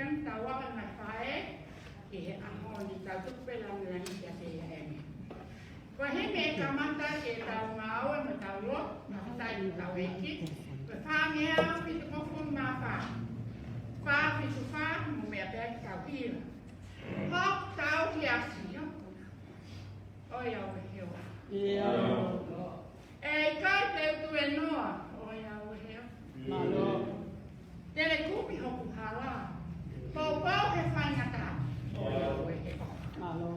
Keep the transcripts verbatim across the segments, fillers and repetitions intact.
Tau ʻofa mai faʻē, ʻi he ʻaho ni tau tuku pē lāngilangi kiate ia, ʻēmeni. Ko e himi ʻe kamata ke tau ngāue mo tau lotu, mo tau tau ʻEiki, ko e fāngeau fitungofulu mā fā, fā fitu fā, mo meʻa pē ke tau hila. Hoko tau ki ʻAsia, ʻoiauē he ʻofa. ʻIo. ʻE ʻikai te u tuēnoa, ʻoiauē he ʻofa. Mālō. Te ne kumi hoku hala, poupou he faingataʻa, ʻoiauē he ʻofa. Mālō.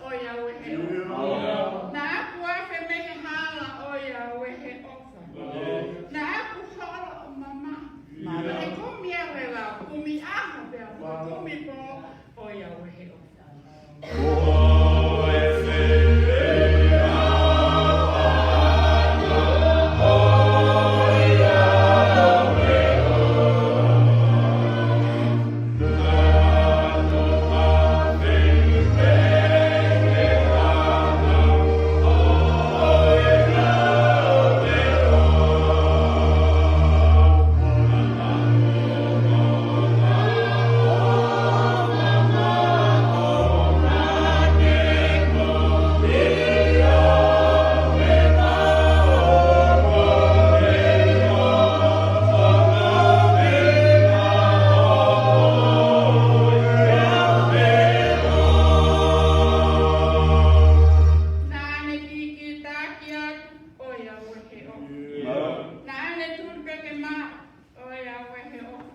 ʻOiauē he ʻofa. Naʻa ku afe mei he hala, ʻoiauē he ʻofa. Naʻa ku holo ʻo mamahi, naʻe kumi au he lau, kumi ʻaho pea mo e kumi pō, ʻoiauē he ʻofa. Naʻa ne kikitaki atu, ʻoiauē he ʻofa. Naʻa ne tuli pē ke maʻu, ʻoiauē he ʻofa.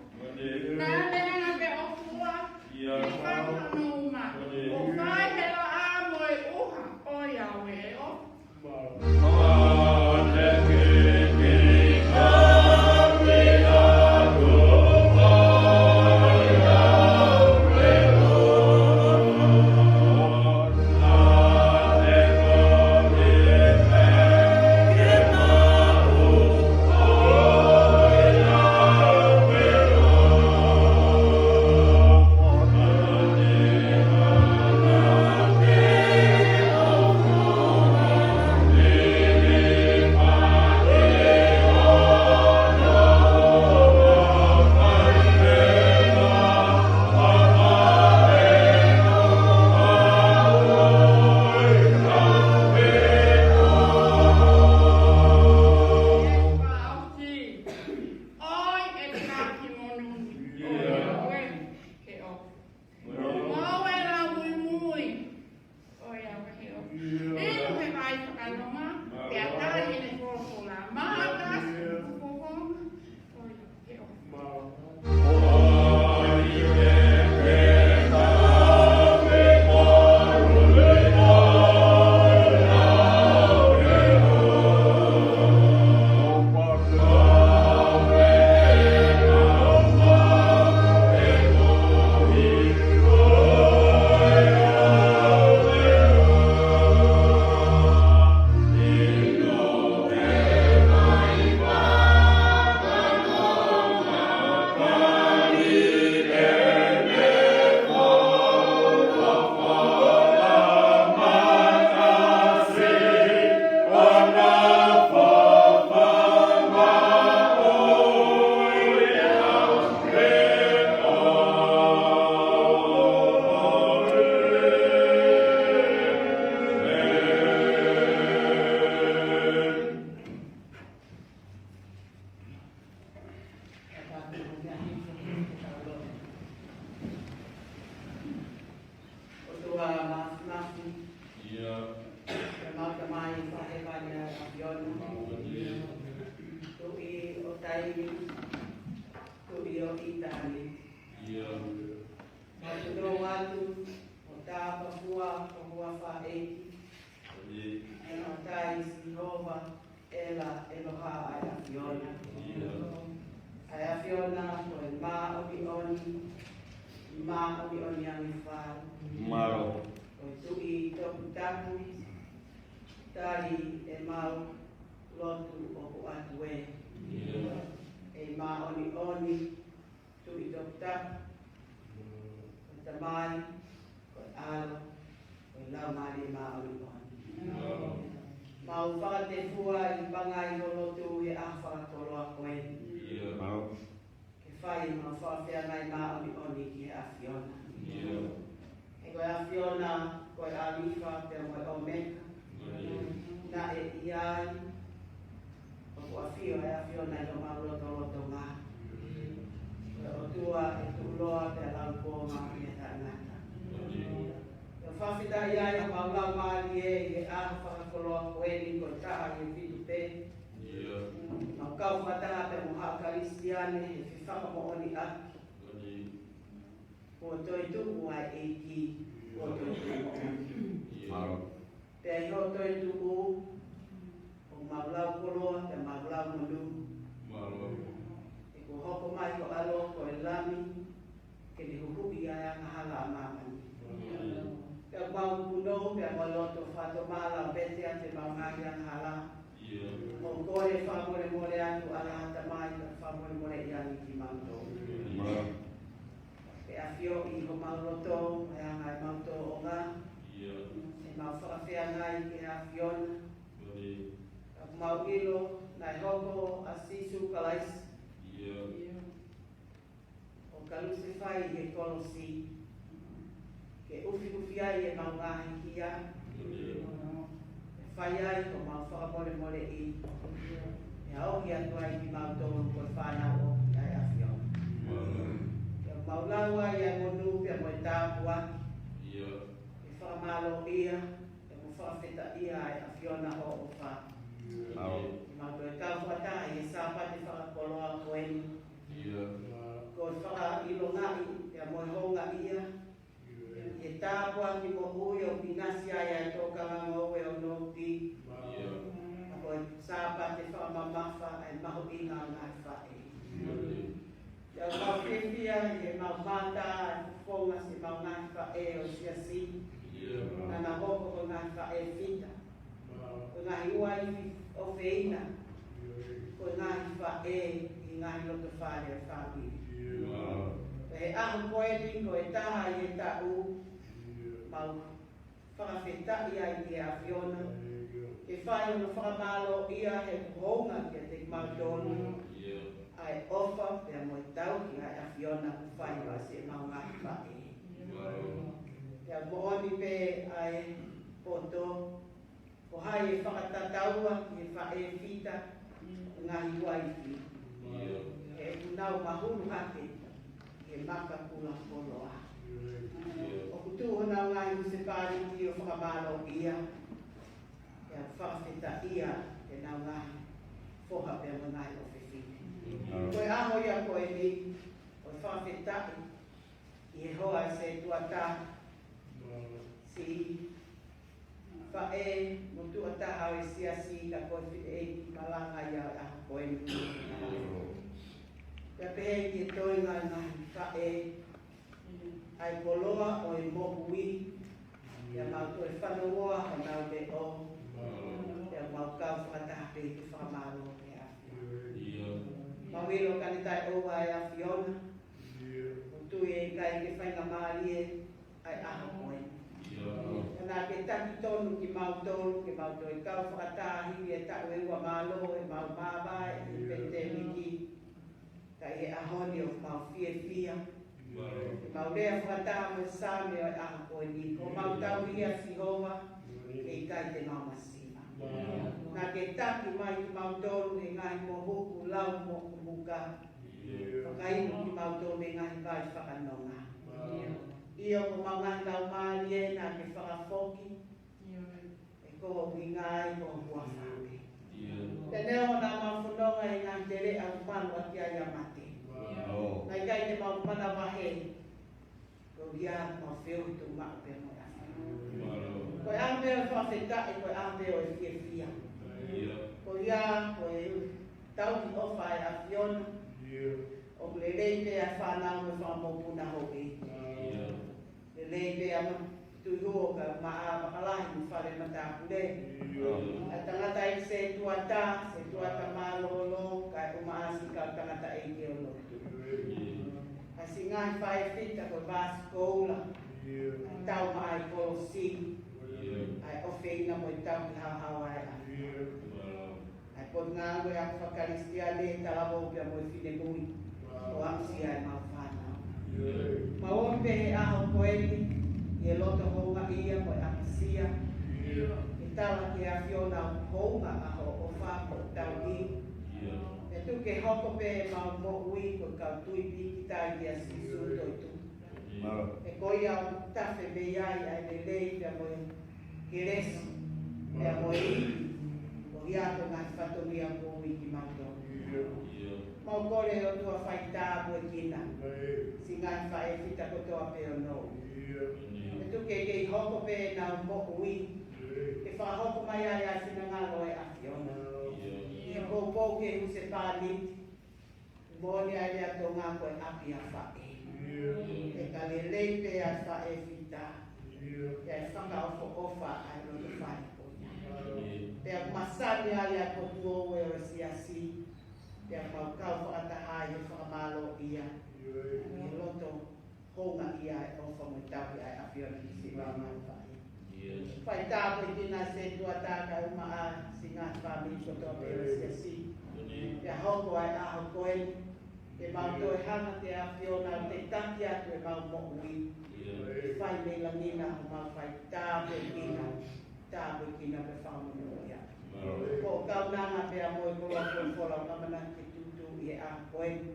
Naʻa ne hanga pē ʻo fua, ʻi he fanga noma, ʻo fai he laʻā mo e ʻuha, ʻoiauē he ʻofa. Fakahēvani ʻa e ʻAfiona, Tuʻi ʻo taimi, Tuʻi ʻo ʻitāniti. Mau tuʻu atu ʻo tāpuekina ho huafa ʻEiki, ʻElotai Sihova, ʻEla ʻEloha ʻa e ʻAfiona. ʻA e ʻAfiona ko e māʻoniʻoni, māʻoniʻoni ange fau. Ko e Tuʻi toputapu, tali ʻemau lotu ʻoku ʻatu ē. ʻEiki māʻoniʻoni, Tuʻi toputapu, ko e Tamai, ko e ʻAlo, ko e Laumālie Māʻoniʻoni. Mau fakatefua ʻi he pangai ho lotu he ʻaho fakakoloa ko eni. Ke fai ʻemau fakafeangai māʻoniʻoni ki he ʻAfiona. He ko e ʻAfiona, ko e ʻAlifa pea mo e ʻOmeka. Naʻe ʻi ai, ʻoku ʻafio ʻa e ʻAfiona ʻi homau lotolotonga. Ko e ʻOtua ʻe tuʻuloa pea laukuonga pea taʻengata. Ke fakafetaʻi ai homau laumālie ʻi he ʻaho fakakoloa ko eni ko e taha ʻi he fitu pē. Mau kau fakataha pea mo haʻa Kalisitiane he fefakamoʻoniʻaki. Kuo toetuʻu ʻa e ʻEiki, kuo toetuʻu moʻoni. Pea ʻi hoʻo toetuʻu, ʻoku mau lau koloa, pea mau lau monū. He kuo hoko mai ho ʻAlo ko e Lami, ke ne huhuʻi ʻa e angahala ʻa māmani. Pea mau punou, pea mau loto fakatomala ʻo pehē atu ʻemau ngaahi angahala. Mau kole fakamolemole atu ʻa e Tamai, pea fakamolemoleʻi ange kimautolu. Ke ʻafioʻi homau loto, ʻa e anga ʻemau tōʻonga. ʻEmau fakafeangai ki he ʻAfiona. Ka mau ʻilo, naʻe hoko ʻa Sīsū Kalaisi ʻo kalusefai he kolosi, ke ʻufiʻufi ai ʻemau ngaahi hia, ke fai ai homau fakamolemoleʻi, ʻe ʻaʻohi atu ai kimautolu ko e fānau ʻoku ʻi he ʻAfiona. Ke mau lau ai ʻa e monū pea mo e tāpuaki, ke fakamālōʻia, pea mo fakafetaʻia ʻa e ʻAfiona hoʻo ʻofa. Mau toe kau fakataha ʻi he Sāpate fakakoloa ko eni. Ko e fakaʻilongaʻi pea mo e houngaʻia ʻi he tāpuaki moʻui ʻoku ʻinasi ai ʻa e tōkanga ngoue ʻo Nopi. Ka ko e Sāpate fakamamafa ʻa e mahuʻinga ʻo e ngaahi faʻē. Pea ʻoku mau fiefia ʻi heʻemau mamata ʻa e fofonga siʻemau ngaahi faʻē ʻo e siasi. Naʻa nau hoko ko e ngaahi faʻē fita. Ko e ngaahi uaifi ʻofeina. Ko e ngaahi faʻē ʻi he ngaahi loto fale ʻo e fāmili. Pea he ʻaho ko eni ko e taha ʻi he taʻu, mau fakafetaʻi ai ki he ʻAfiona. Ke fai hono fakamālōʻia he hounga kiate kimautolu ʻa e ʻofa pea mo e tauhi ʻa e ʻAfiona kuo fai maʻa siʻemau ngaahi faʻē. Pea moʻoni pē ʻa e poto, ko hai ʻe fakatataua ki he faʻē fita, ngaahi uaifi. He ʻoku nau mahulu hake ʻi he maka kula koloa. ʻOku tuʻu honau ngaahi musepāliti ʻo fakamālōʻia, pea fakafetaʻia ʻenau ngaahi foha pea mo e ngaahi ʻofefine. Ko e ʻaho ia ko eni, ʻo fakafetaʻi ʻi he hoa ʻo e sētuata, siʻi faʻē motuʻa taha ʻo e siasi ka ko e fineʻeiki malanga ia ʻo e ʻaho ko eni. Pea pehē ki he toenga ʻo e ngaahi faʻē, ʻa e koloa ʻo e moʻui, pea mau toe fanongoa honau leʻo, pea mau kau fakataha pē ke fakamālō pē ʻa. Mau ʻilo ka ne taʻeʻoua ʻa e ʻAfiona, ʻoku ʻikai ke faingamālie ʻa e ʻaho ko eni. Ka naʻa ke taki tonu kimautolu, ke mau toe kau fakataha hili e taʻu ʻe ua mālō ʻemau māvae ʻi he pandemic. Ka ʻi he ʻaho ni ʻoku mau fiefia. Ke mau lea fakataha mo e Saame ʻo e ʻaho ko eni. Ko homau tauhi ʻa Sihova, ʻe ʻikai te mau masiva. Naʻa ke taki mai kimautolu he ngaahi mohuku lau mo kumuka. Fakainu kimautolu mei he ngaahi vai fakanonga. ʻIo ko homau ngaahi laumālie naʻa ke fakafoki. ʻE Ko hoʻo ʻuhinga ai ko ho huafa pē. Pea neongo naʻa mau fononga ʻi he ngaahi teleʻa ʻoku malu ʻaki ai ʻa mate, naʻe ʻikai te mau manavahē koeʻuhi ko ʻemau feohi tuʻumaʻu pea mo e ʻAfiona. Ko e ʻaho pē ʻo e fakafetaʻi, ko e ʻaho pē ʻo e fiefia. Koeʻuhi ko e tauhi ʻofa ʻa e ʻAfiona. ʻOku lelei pē ʻa e fānau mo e fanga mokopuna houʻeiki. Lelei pē ʻa Matuʻihuo kae ʻumaʻā Makalahi mo e fale matāpule. ʻA e tangataʻeiki sētuata, sētuata mālōlō, kae ʻumaʻā siʻi kau tangataʻeiki ʻo lotu. ʻA siʻi ngaahi faʻē fita ko e vāsi koula, ʻa e tau maʻa e kolosi, ʻa e ʻofeina mo e tauhi haohaoa ʻa e ʻAfiona. ʻA e potungāue ʻa e fakakalisitiane, talavou pea mo e finemui, ʻo aʻusia ʻemau fānau. Mau ō pē he ʻaho ko eni ʻi he loto houngaʻia mo e ʻapasia, ke tala ki he ʻAfiona ʻoku hounga ʻa hoʻo ʻofa mo e tauhi. Pea tuku ke hoko pē ʻemau moʻui ko e kau tui pīkitai kia Sīsū toetuʻu. He ko ia ʻoku tafe mei ai ʻa e lelei pea mo e kelesi pea mo e ivi, koeʻuhi ko e ngaahi fatongia kuo ui kimautolu. Mau kole ʻOtua fai tāpuekina siʻi ngaahi faʻē fita kotoa pē ʻo nou. Pea tuku ke kei hoko pē ʻenau moʻui ke fakahoko mai ai ʻa e finangalo ʻo e ʻAfiona. ʻI he poupou ki he husepāniti, moʻoni ʻa e lea Tonga ko e ʻapi ʻa faʻē. He ka lelei pē ʻa e faʻē fita, pea ʻe fakaʻofoʻofa ʻa e loto fale ko ia. Pea ʻoku masani ai ʻa e potu ʻo e siasi, pea mau kau fakataha ʻi he fakamālōʻia ʻi he loto houngaʻia ʻa e ʻofa mo e tauhi ʻa e ʻAfiona ki siʻi ngaahi faʻē. Fai tāpuekina sētuata kae ʻumaʻā siʻi ngaahi fāmili kotoa pē ʻo e siasi. Pea hoko ʻa e ʻaho ko eni ke mau toe hanga ki he ʻAfiona ʻo tataki atu ʻemau moʻui. Fai mei langi na homau fai tāpuekina, tāpuekina pea fakamonūʻia. Ko e kaunanga pea mo e koloa folofola ʻoku ʻamanaki ke tuʻutuʻuni ʻi he ʻaho ko eni.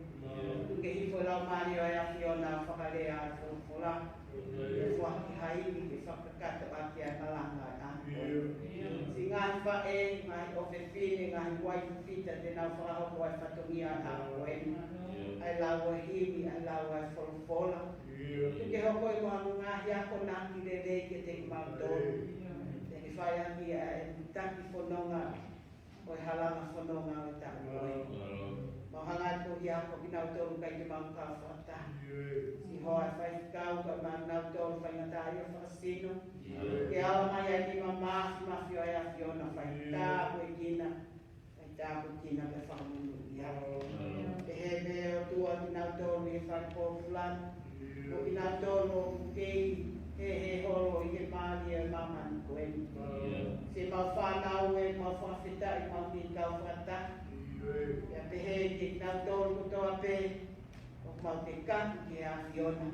Tuku ke hifo e Laumālie ʻo e ʻAfiona ʻo fakalea ʻa e folofola, ke foaki ha ivi ke fakakakato ʻaki ʻa e malanga ʻo e ʻaho ko eni. Siʻi ngaahi faʻē, ngaahi ʻofefine, ngaahi uaifi fita te nau fakahoko ʻa e fatongia ʻo e ʻaho ko eni, ʻa e lau ʻo e himi, ʻa e lau ʻo e folofola. Tuku ke hoko ia ko ha ngaahi akonaki lelei kiate kimautolu, te ke fai ʻaki ʻa e taki fononga ʻo e halanga fononga ʻo e taʻu ko eni. Mau hanga atu ia ko kinautolu ʻikai ke mau kau fakataha. Siʻi hoa ʻo e faifekau kae ʻumaʻā kinautolu faingataʻaʻia fakasino, ke ala mai ʻa e nima māfimafi ʻo e ʻAfiona, fai tāpuekina, fai tāpuekina pea fakamonūʻia. Pehē pē ʻOtua kinautolu ʻi he fale pōpula ni, mo kinautolu ʻoku kei heheholo ʻi he mali ʻo e māmani ko eni. Siʻemau fānau ʻoku mau fakafetaʻi ʻoku mau kei kau fakataha. Pea pehē kiate kinautolu kotoa pē ʻoku mau kei kau ki he ʻAfiona,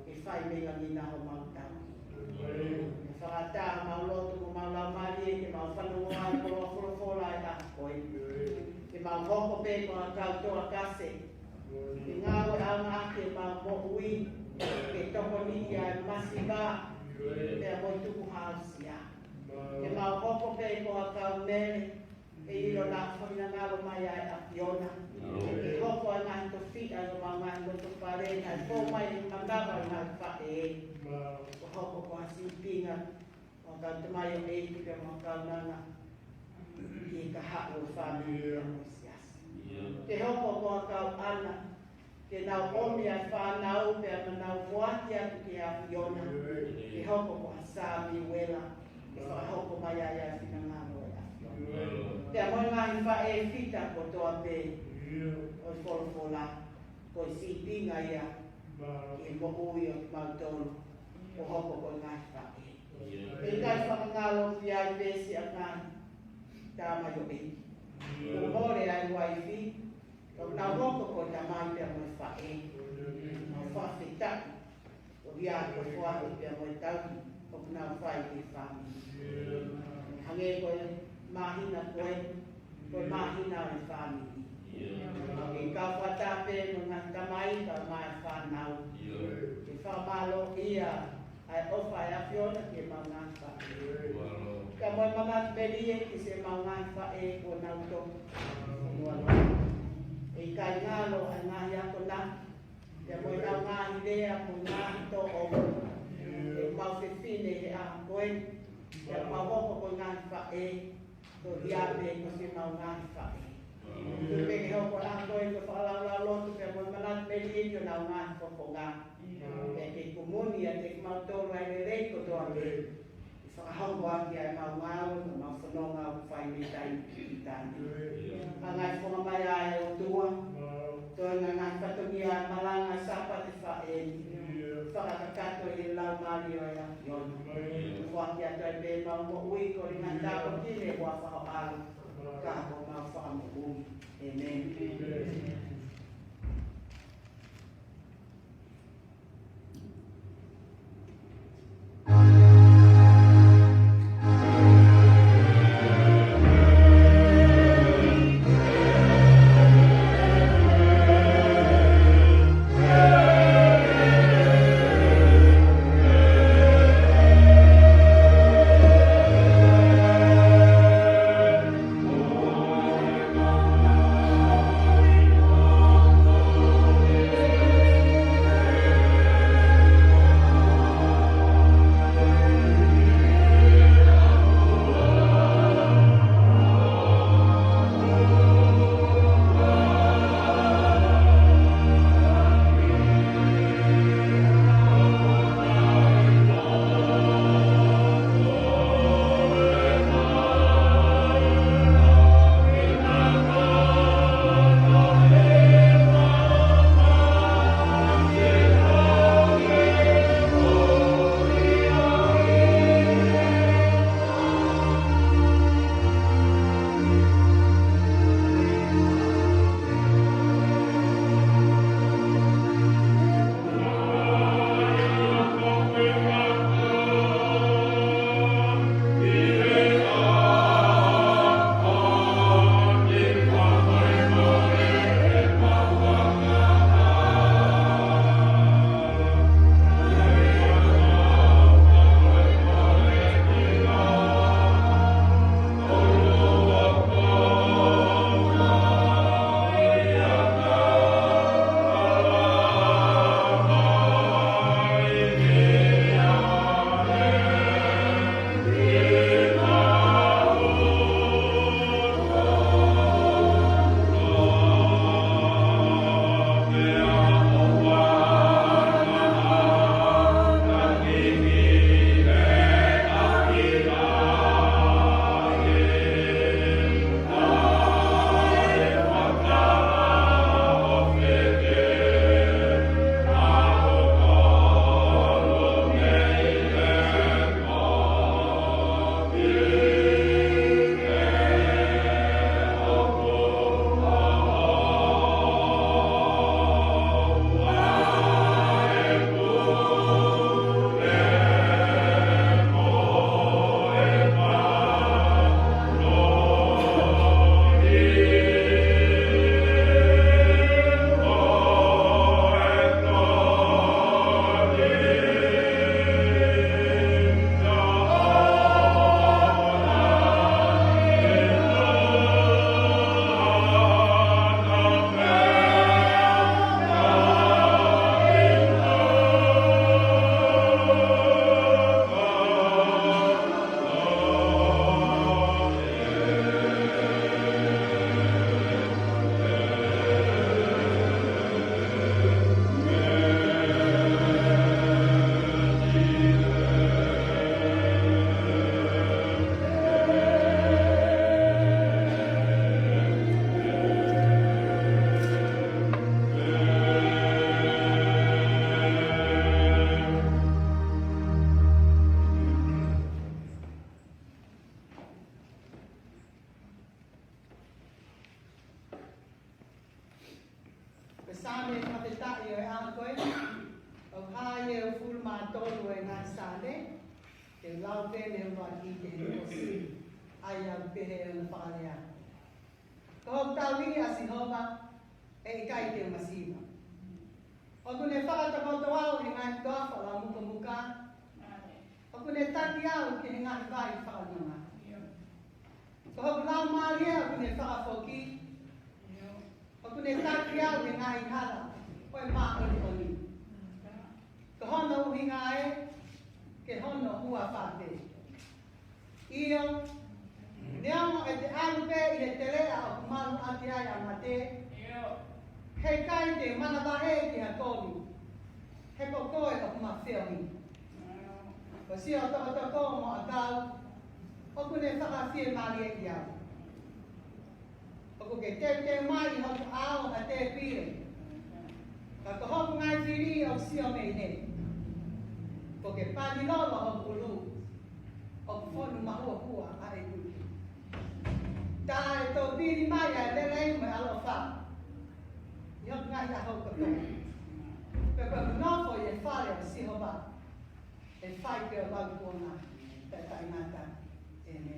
ke fai mei langi na homau tauhi. Ke fakaʻatā homau loto mo homau laumālie ke mau fanongo ʻa e koloa folofola ʻo e ʻaho ko eni. Ke mau hoko pē ko ha kau toʻa kase, ke ngāue ʻaonga ʻaki ʻemau moʻui, ke tokoniʻi ʻa e masiva pea mo e tukuhāusia. Ke mau hoko pē ko ha kau mele, ʻe ʻilo naʻa finangalo mai ʻa e ʻAfiona ke hoko ʻa e ngaahi tofiʻa ʻi homau ngaahi loto fale, kae fou mai ʻi he manava ʻo e ngaahi faʻē, ʻo hoko ko ha sīpinga ʻo e kau tamaioʻeiki pea mo e kaunanga, ki he kahaʻu ʻo e fāmili pea mo e siasi. Ke hoko ko ha kau ʻana, ke nau ʻomi ʻa e fānau pea mo nau foaki atu ki he ʻAfiona, ke hoko ko ha Samiuela, ke fakahoko mai ai ʻa e finangalo ʻo e ʻAfiona. Pea mo e ngaahi faʻē fita kotoa pē ʻo e folofola, ko e sīpinga ia ki he moʻui ʻo kimautolu, ʻo hoko ko e ngaahi faʻē. ʻE ʻikai fakangaloʻi ai pē siʻa ngaahi tamaioʻeiki. Kuo mole ʻa e uaifi, ka ʻoku nau hoko ko e tamai pea mo e faʻē. Mau fakafetaʻi koeʻuhi ko e foaki pea mo e tauhi ʻoku nau fai ki he fāmili. Hangē ko e māhina ko eni, ko e māhina ʻo e fāmili. Mau kei kau fakataha pē mo e ngaahi tamai kae ʻumaʻā e fānau, ke fakamālōʻia ʻa e ʻofa ʻa e ʻAfiona ki heʻemau ngaahi faʻē. Pea mo e manatu melie ki siʻemau ngaahi faʻē kuo nau toki fonua lotu. ʻE ʻikai ngalo ʻa e ngaahi ako na, pea mo ʻenau ngaahi lea mo e ngaahi toʻo. ʻEmau fefine he ʻaho ko eni, pea mau hoko ko e ngaahi faʻē, ko ia pē ko siʻemau ngaahi faʻē. Tuku pē ke hoko ʻa e ʻaho ko eni ko e fakalaulaulotu pea mo e manatu melie ki honau ngaahi fofonga. Pea ke kumuni ʻiate kimautolu ʻa e lelei kotoa pē. ʻI he fakahoko ʻaki ʻa ʻemau ngāue mo ʻemau fononga ʻoku fai mei taimi ki taimi. Hanga ʻe he fofonga mai ʻa e ʻOtua, toe ngaahi fatongia ʻa e malanga Sāpate Faʻē ni. Fakakakato ʻi he Laumālie ʻo e ʻAfiona. Foaki atu ai pē ʻemau moʻui ko e ngaahi tāpuaki ni ʻi he huafa ho ʻAlo, ka ko homau Fakamoʻui. ʻĒmeni. Ko e Saame fakafetaʻi ʻo e ʻaho ko eni, ʻoku hā ia ʻi he hongofulu mā tolu ʻo e ngaahi Saame, te u lau pē mei he ʻuluaki ki he kuo ʻosi, ʻa ia ʻoku pehē hono fakalea. Ko hoku tauhi ʻa Sihova, ʻe ʻikai te u masiva. ʻOku ne fakatokoto au ʻi he ngaahi toafa ʻo e mukomuka. ʻOku ne taki au ki he ngaahi vai fakanonga. Mālie ʻoku ne fakafoki, ʻoku ne taki au he ngaahi hala ʻo e māʻoniʻoni. Ko hono ʻuhinga ē, ke hono huafa pē. ʻIo, neongo ʻete ʻalu pē ʻi he teleʻa ʻoku malu ʻaki ai ʻa mate, he ʻikai te u manavahē ki ha kovi, he ko koe ʻoku ma feohi. Ko siʻo tokotoko mo ʻakau, ʻoku ne fakafiemālieʻi au. ʻOku ke teuteu mai ʻi hoku ʻao ha tēpile, ka ko hoku ngaahi fili ʻoku sio mei hē. ʻOku ke pani lolo hoku ʻulu, ʻoku fonu mahuohua ʻa e kuku. Tā ʻe tō pili mai ʻa e lelei mo e ʻaloʻofa ʻi hoku ngaahi ʻaho kotoa. Pea ko ʻeku nofo ʻi he fale ʻo Sihova ʻe fai pē ʻo lauikuonga pea taʻengata. ʻĒmeni.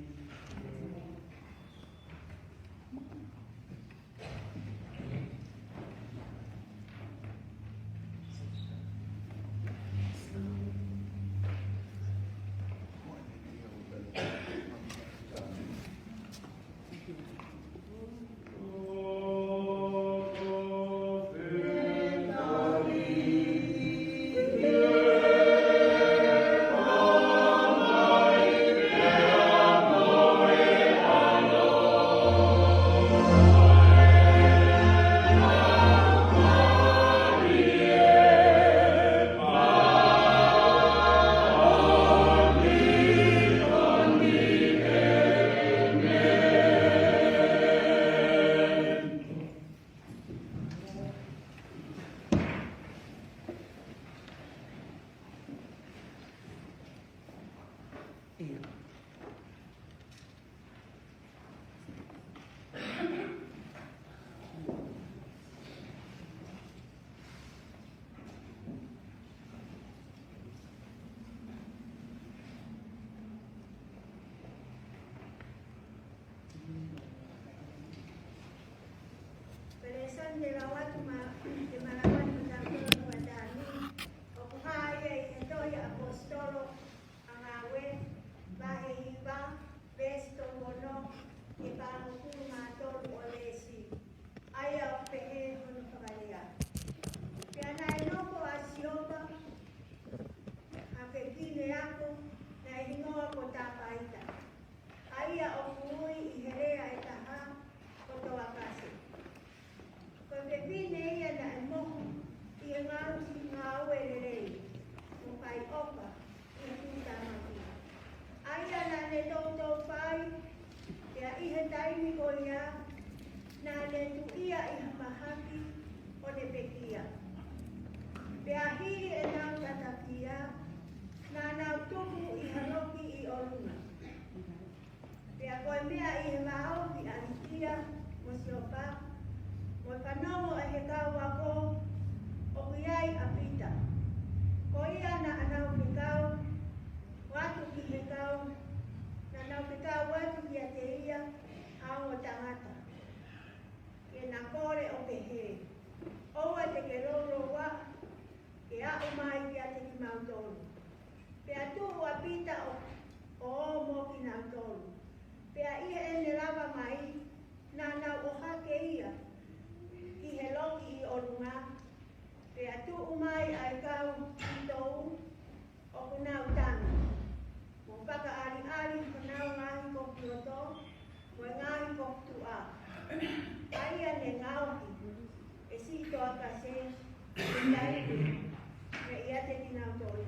Ko e lēsoni te u lau atu ma, te ma lau atu maʻatautolu he houa ni, ʻoku hā ia ʻi he tohi ʻa e ʻAposetolo ʻa Ngāue, vahe hiva, veesi tolu ono, ki he fāngofulu mā tolu ʻo e veesi. ʻA ia ʻoku pehē hono fakalea. Pea naʻe nofo ʻa Siopa ha fefine ako, naʻe hingoa ko Tāpaita, ʻa ia ʻoku ui ʻi he lea ʻe taha ko Toakase. Ko e fefine ia naʻe mohu ʻi he ngaahi ngāue lelei, mo faiʻofa ʻi he tuʻutāmaki, ʻa ia naʻa ne toutou fai, pea ʻi he taimi ko ia naʻa ne tuʻia ʻi ha mahaki ʻo ne pekia. Pea hili ʻenau tataki ia, naʻa nau tupu ʻi ha loki ʻi ʻolunga. Pea ko e meʻa ʻi he vāofi ʻa ʻIlia mo Siopa, mo e fanongo ʻa e kau ako, ʻoku ʻi ai ʻa Pita. Ko ia naʻa nau fekau atu ki he kau, naʻa nau fekau atu kiate ia ʻa e ongo tangata, ke na kole ʻo pehē, ʻOua te ke louloua, ke aʻu mai kiate kimautolu. Pea tuʻu ʻa Pita ʻo, ʻo ō mo kinautolu. Pea ʻi heʻene lava mai, naʻa nau ʻohake ia ki he loki ʻi ʻolunga. Pea tuʻu mai ʻa e kau kitou ʻoku nau tangi, mo fakaʻaliʻali honau ngaahi kofuloto mo e ngaahi kofutuʻa, ʻa ia ne ngaohi ʻe siʻi Toakase, ʻe taimi ne ʻiate kinautolu.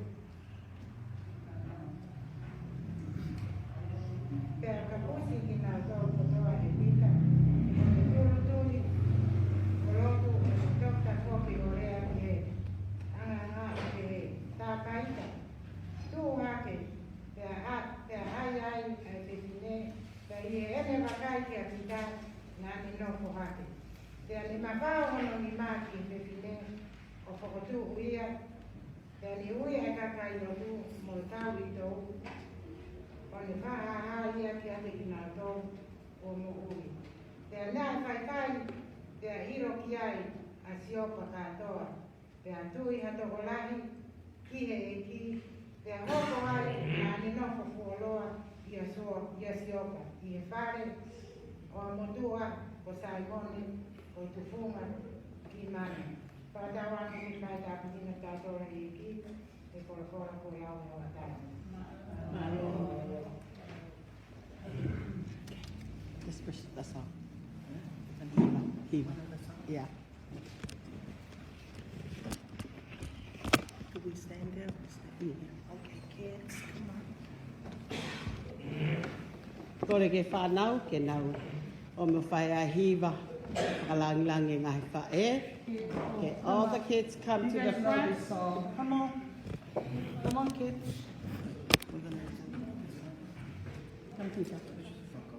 Pea kapusi kinautolu kotoa ʻe Pita, ʻo ne tulutuli ʻo lotu, ʻo ne toki tafoki ʻo lea ki he ʻangaʻanga ʻo pehē, Tāpaita, tuʻu hake. Pea ha-, pea haʻi ai ʻa e fefine, pea ʻi heʻene vakai kia Pita, naʻa ne nofo hake. Pea ne mafao hono nima ki he fefine, ʻo fokotuʻu ia. Pea ne ui ʻa e kakai lotu mo e kau kitou, ʻo ne fakahāhā ia kiate kinautolu, ʻo moʻui. Pea naʻe faikai, pea ʻilo ki ai ʻa Siopa kātoa. Pea tui ha tokolahi ki he ʻEiki, pea hoko ai naʻa ne nofo fuoloa ʻia Sio-, ʻia Siopa ʻi he fale Ko e motuʻa ko Saimone, ko e tufunga ki Mane. Fakatauange ke fai tāpuekina kitautolu ʻe he ʻEiki, ʻi he folofola kuo lau ʻe Hoʻatā. Mālō. Just push, that's all. Hiva. Hiva. Yeah. Do we stand there? We stand here. Okay, kids, come on. Kole ki he fānau ke nau ō mai ʻo fai ʻa e hiva fakalāngilangi e ngaahi faʻē. Okay, all the kids come to the front. You guys know this song. Come on. Come on, kids. We're gonna do this one. Come, Tita.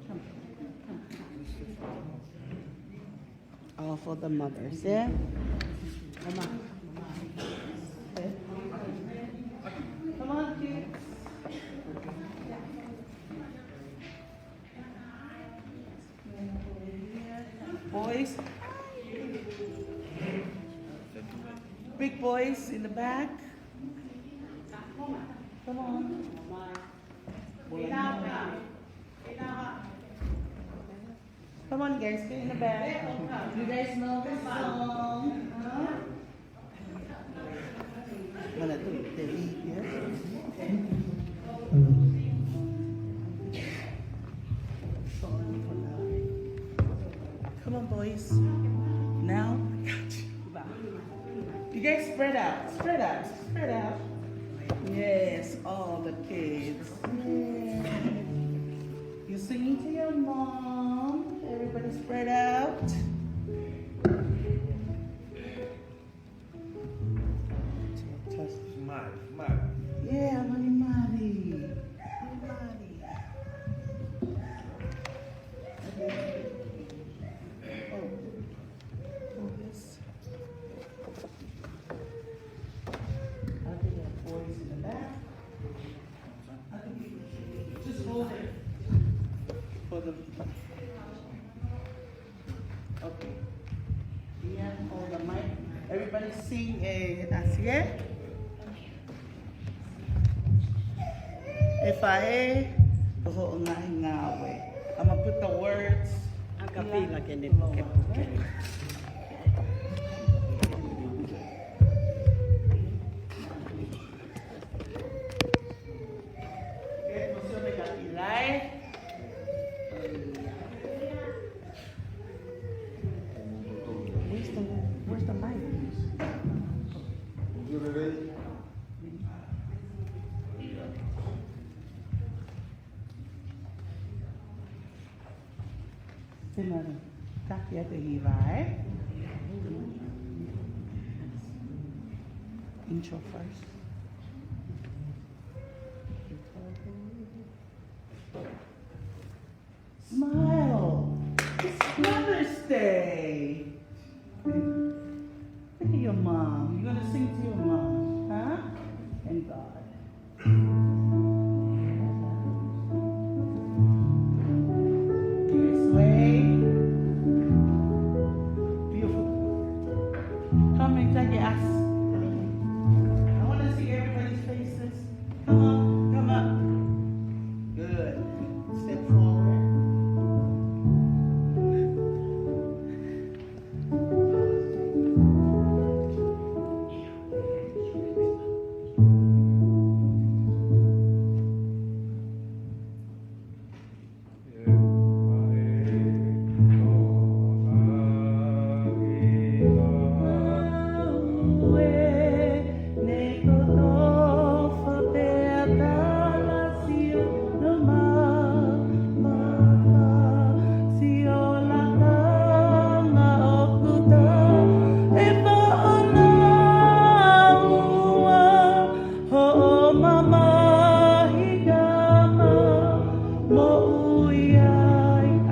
Come. Come. All for the mothers, yeah? Come on. Okay. Come on, kids. Boys. Big boys in the back. Come on. Come on, guys, get in the back. You guys know this song, huh? Mana tu, Debbie, yeah? Come on, boys. Now, I got you. You guys spread out, spread out, spread out. Yes, all the kids. Yay. You're singing to your mom. Everybody spread out. Smile, smile. Yeah, malimali. Malimali. Okay. Oh. Oh, yes. I think that boys in the back. I think you just hold it for the, okay. Yeah, hold the mic. Everybody sing a, a, yeah? ʻE faʻē, ko hoʻo ngaahi ngāue. I'm gonna put the words. A kapila ke ne pukepuke. Where's the, where's the mic? Similar. Taki atu e hiva, ē? Intro first. Smile. It's Mother's Day. Look at your mom. You're gonna sing to your mom, huh? And God. Sway. Beautiful. Come and take it. I wanna see everybody's faces. Come on, come up. Good. Step forward.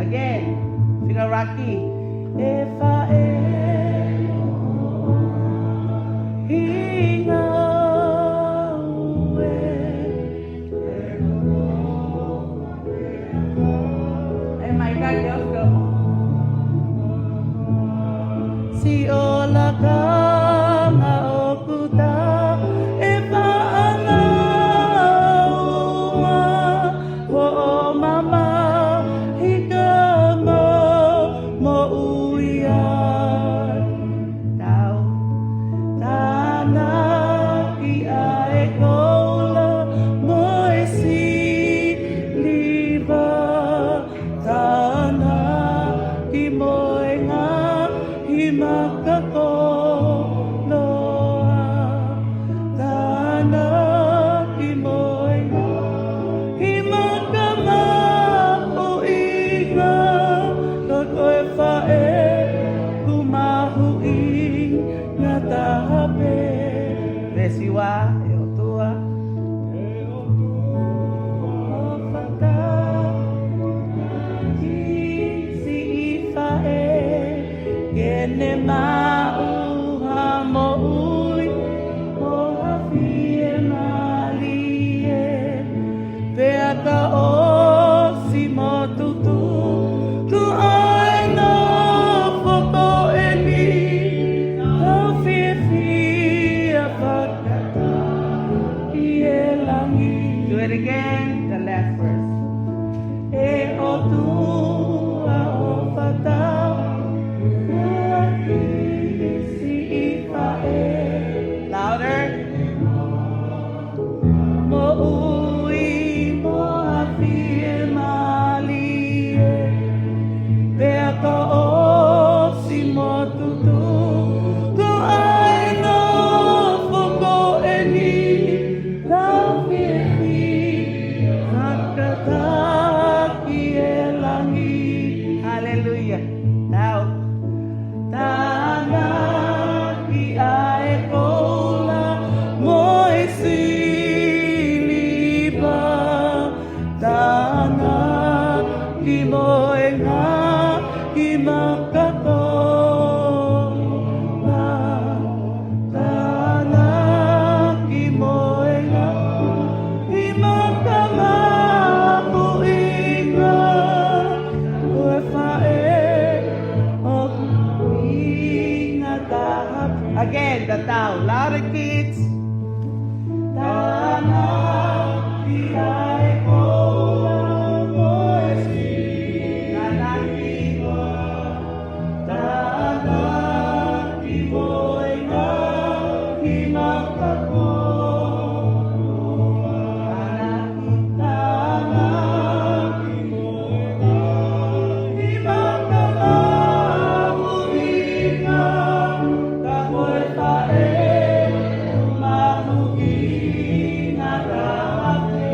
Again, fika ʻuluaki. ʻE faʻē, hinga ue. ʻE mai ka ke oka. Siʻo lakanga ʻoku ta e faʻanga ua, hoʻo mamahi ka mo Ki mo e ngaahi maka koloa. Tānaki mo e ngaahi maka mahuʻinga. Ka ko e faʻē ʻoku mahuʻinga taha pē. Veesi ua, ʻe ʻOtua. ʻOfa tānaki siʻi faʻē, ke ne maʻu ha moʻui mo ha fiemālie. Pea ka ʻosi motutu, tuʻu ai nofo ko eni, tau fiefia fakataha ki he langi. Do it again, the last verse. ʻE ʻOtua ʻofa tānaki siʻi faʻē. Louder. Moʻui mo ha fiemālie. Pea ka ʻosi motutu, tuʻu ai nofo ko eni, tau fiefia fakataha ki he langi. Hallelujah. Now, tānaki ʻa e koula mo e siliva. Tānaki mo e ngaahi maka koloa. Tānaki mo e ngaahi maka mahuʻinga. Ko e faʻē ʻoku mahuʻinga taha. Again, the tau. Louder, kids. Tānaki ʻa e koula mo e siliva. Tānaki mo e ngaahi maka koloa. Tānaki mo e ngaahi maka mahuʻinga. Ka ko e faʻē ʻoku mahuʻinga taha pē.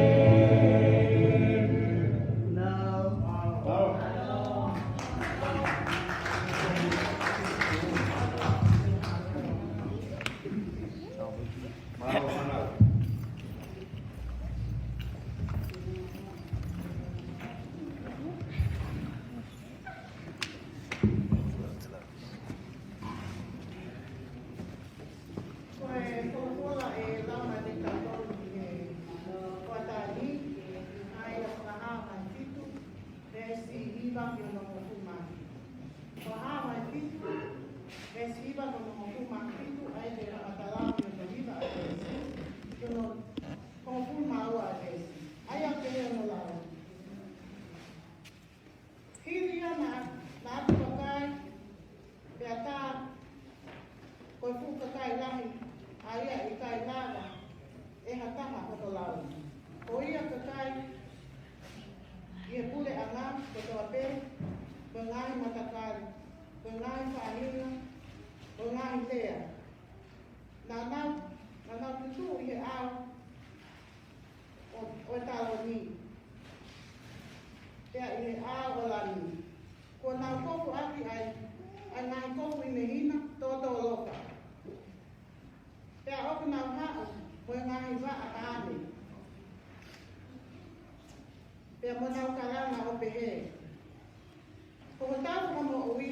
Ko e folofola ʻe lava mai kiate kitautolu ʻi he hoʻatā ni, ʻa ia ko Fakahā vahe fitu, veesi hiva ki hono hongofulu mā fitu. Fakahā vahe fitu, veesi hiva ki hono hongofulu mā fitu, ʻa ia ko e fakamatala ki hono hiva ʻa e veesi, ki hono hongofulu mā ua ʻa e veesi. ʻA ia ko hono lau. Hili ia naʻa, naʻa ku vakai, pea tā ko e fuʻu kakai lahi, ʻa ia ʻe ʻikai lava ʻe ha taha hono lau. Ko ia kakai ʻi he puleʻanga kotoa pē, mo e ngaahi matakali, mo e ngaahi faʻahinga, mo e ngaahi lea. Naʻa nau, naʻa nau tutuʻu ʻi he ʻao ʻo, ʻo e taloni, pea ʻi he ʻao ʻo e lami. Kuo nau kofu ʻaki ʻa e, ʻa e ngaahi kofu hinehina tōtōloka. Pea ʻoku nau haʻu mo e ngaahi vaʻa taane. Pea mo nau kalanga ʻo pehē, Ko hotau fakamoʻui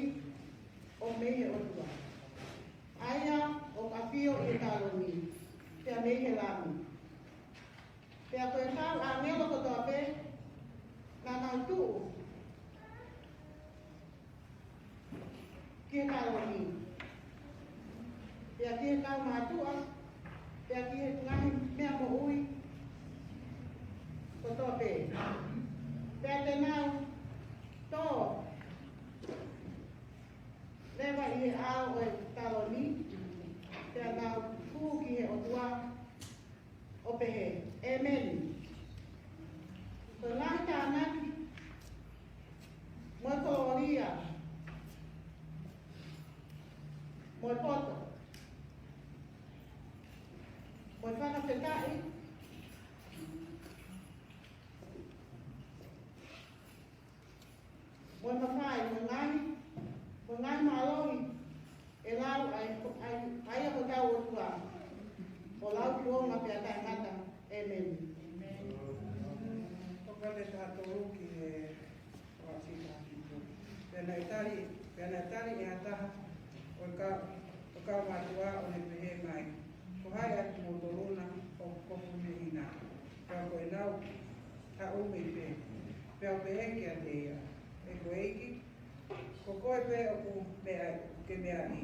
ʻoku mei he ʻOtua, ʻa ia ʻoku ʻafio ʻi he taloni, pea mei he lami. Pea ko e kau ʻāngelo kotoa pē, naʻa nau tuʻu ki he taloni, pea ki he kau mātuʻa, pea ki he ngaahi meʻa moʻui kotoa pē. Pea te nau tō leva ʻi he ʻao ʻo e taloni, pea nau hū ki he ʻOtua, ʻo pehē, ʻĒmeni. Ko e ngaahi tānaki, mo e kolōlia, Mo e poto. Mo e fakafetaʻi. Mo e mafai, mo e ngaahi, mo e ngaahi mālohi ʻe lau ai, ai, ai ʻa hotau ʻOtua, ʻo lauikuonga pea taʻengata. ʻĒmeni. ʻĒmeni. ʻOku ʻi ai e taha tolu ki he ʻOtua. Pea naʻe tali, pea naʻe tali ʻe ha taha ʻo e kau, ʻo e kau mātuʻa ʻo ne pehē mai, Ko hai ʻa kimoutolu na ʻoku kofu mei hena? Pea ko ʻenau haʻu mei fē? Pea u pehē kiate ia, ʻE ko e ʻEiki, ko koe pē ʻoku meʻa, ke meaʻi.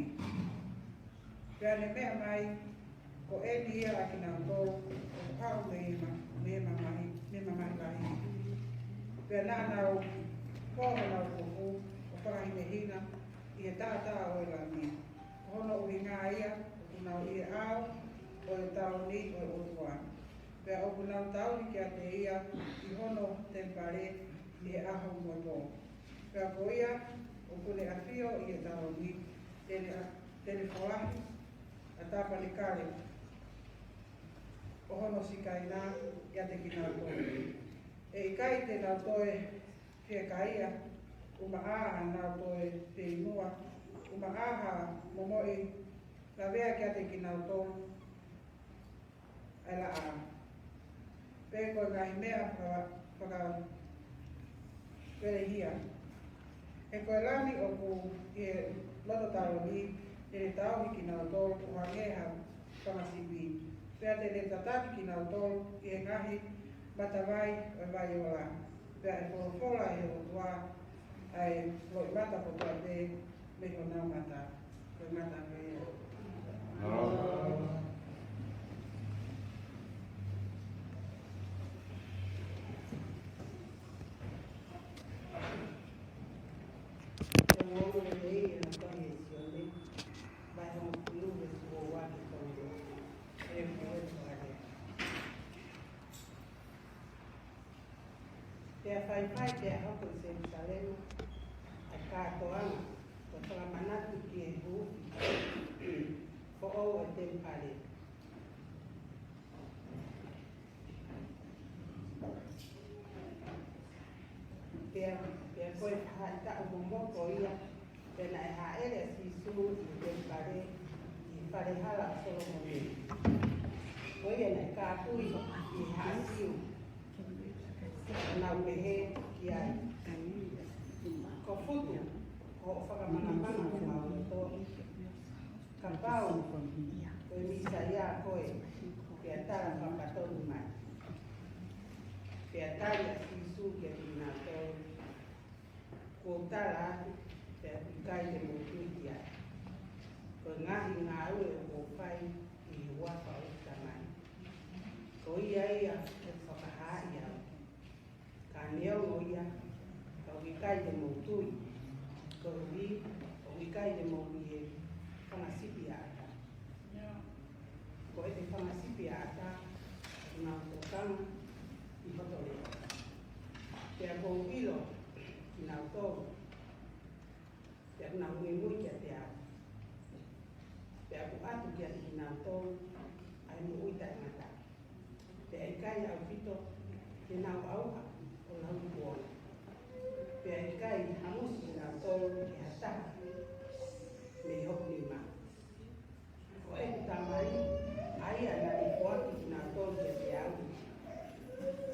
Pea ne meʻa mai, Ko eni ia ʻa kinautolu ʻoku haʻu mei he ma-, mei he mamahi, mei he mamahi lahi. Pea naʻa nau pō honau kofu ʻo fakahinehina ʻi he taʻataʻa ʻo e Lami. Ko hono ʻuhinga ia ʻoku nau ʻi he ʻao ʻo e taoni ʻo e ʻOtua. Pea ʻoku nau tauhi kiate ia ʻi hono temipale ʻi he ʻaho mo e pō. Pea ko ia ʻoku ne ʻafio ʻi he taoni, te ne, te ne folahi ʻa Tāpanekale ʻo hono Sikaina ʻiate kinautolu. ʻE ʻikai te nau toe fiekaia, ʻumaʻā ha nau toe feʻunga, ʻumaʻā ha momoʻi lavea kiate kinautolu ʻa e laʻā, pe ko e ngaahi meʻa faka-, fakavelehia. He ko e Lami ʻoku ʻi he loto taoni, te ne tauhi kinautolu ʻo hangē ha fanga sipi. Pea te ne tataki kinautolu ʻi he ngaahi matavai ʻo e vai ola. Pea ʻe folofola ʻe he ʻOtua ʻa e loʻimata kotoa pē mei honau mata. Ko e ngata pē ia. Pea faifai pea hoko ʻi Selusalema ʻa e kātoanga, ʻo fakamanatu ki he huufi foʻou ʻo e temipale. Pea, pea ko e faʻahitaʻu momoko ia, pea naʻe hāʻele ʻa Sīsū ʻi he temipale ʻi he fale hala ʻo Solomone. Ko ia naʻe kāpui ʻe he haʻa Siu, ʻo nau pehē ki ai, Ko Futu, ko hoʻo fakamangamanga homau loto, kapau ko e Mīsaia koe, pea tala fakapatonu mai. Pea tali ʻa Sīsū kiate kinautolu, Kuo u tala atu, pea ʻoku ʻikai te mou tui ki ai. Ko e ngaahi ngāue ʻoku ou fai ʻi he huafa ʻo ʻeku Tamai, ko ia ia ʻoku fakahaaʻi au. Ka neongo ia, ka ʻoku ʻikai te mou tui, koeʻuhi ʻoku ʻikai te mou ʻi he fanga sipi ʻaʻata. Ko ʻete fanga sipi ʻaʻata, ʻoku nau tokanga ʻi hoto leʻo. Pea ʻoku ou ʻilo kinautolu, pea ʻoku nau muimui kiate au. Pea ʻoku ʻatu kiate kinautolu ʻa e moʻui taʻengata. Pea ʻikai ʻaupito te nau ʻauha ʻo lauikuonga. Pea ʻikai hamusi kinautolu ʻe ha taha mei hoku nima. Ko ʻeku Tamai, ʻa ia naʻa ne foaki kinautolu kiate au,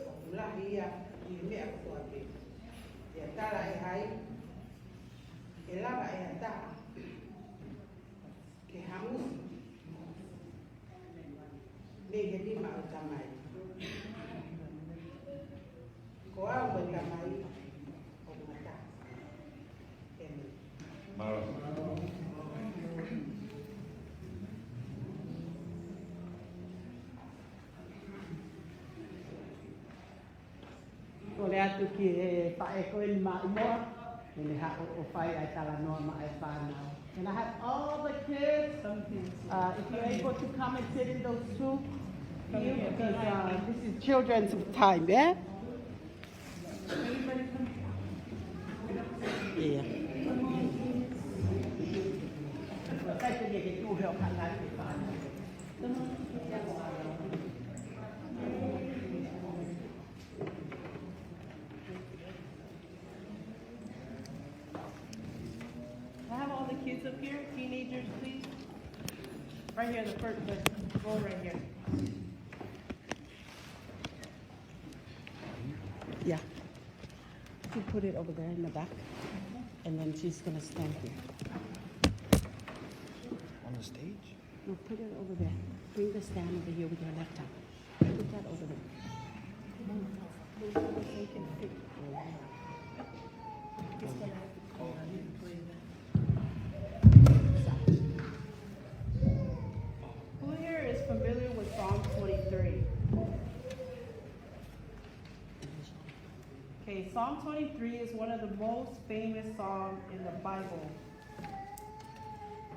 ʻoku lahi ia ʻi he meʻa kotoa pē. Pea tala ʻe hai, ʻe lava ʻe ha taha ke hamusi mei he nima ʻo e Tamai. Ko au ko e Tamai ʻoku ma taha. ʻĒmeni. Mālō. Kole atu ki he faʻē ko eni maʻimoa, ʻe ne haʻu ʻo fai ʻa e talanoa maʻa e fānau. Can I have all the kids, uh, if you're able to come and sit in those two, because, uh, this is children's time, yeah? Yeah. Can I have all the kids up here? Teenagers, please. Right here, the first, the row right here. Yeah. You put it over there in the back, and then she's gonna stand here. On the stage? No, put it over there. Bring the stand over here with your laptop. Put that over there. Who here is familiar with Psalm twenty-three? Okay, Psalm twenty-three is one of the most famous psalms in the Bible.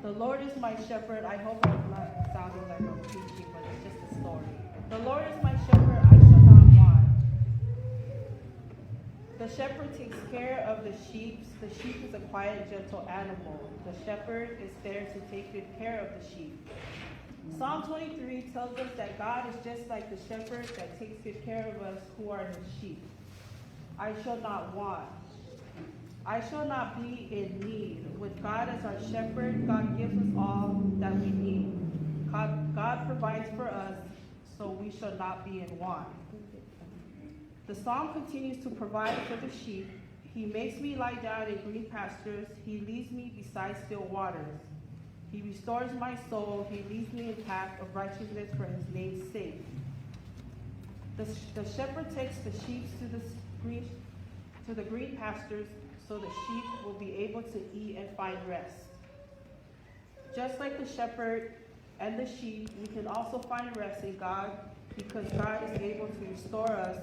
The Lord is my shepherd. I hope I'm not sounding like I'm preaching, but it's just a story. The Lord is my shepherd, I shall not want. The shepherd takes care of the sheep. The sheep is a quiet, gentle animal. The shepherd is there to take good care of the sheep. Psalm twenty-three tells us that God is just like the shepherd that takes good care of us who are his sheep. I shall not want. I shall not be in need. With God as our shepherd, God gives us all that we need. God, God provides for us, so we shall not be in want. The psalm continues to provide for the sheep. He makes me lie down in green pastures. He leads me beside still waters. He restores my soul. He leads me in path of righteousness for his name's sake. The, the shepherd takes the sheep to the s- green, to the green pastures so the sheep will be able to eat and find rest. Just like the shepherd and the sheep, we can also find rest in God because God is able to restore us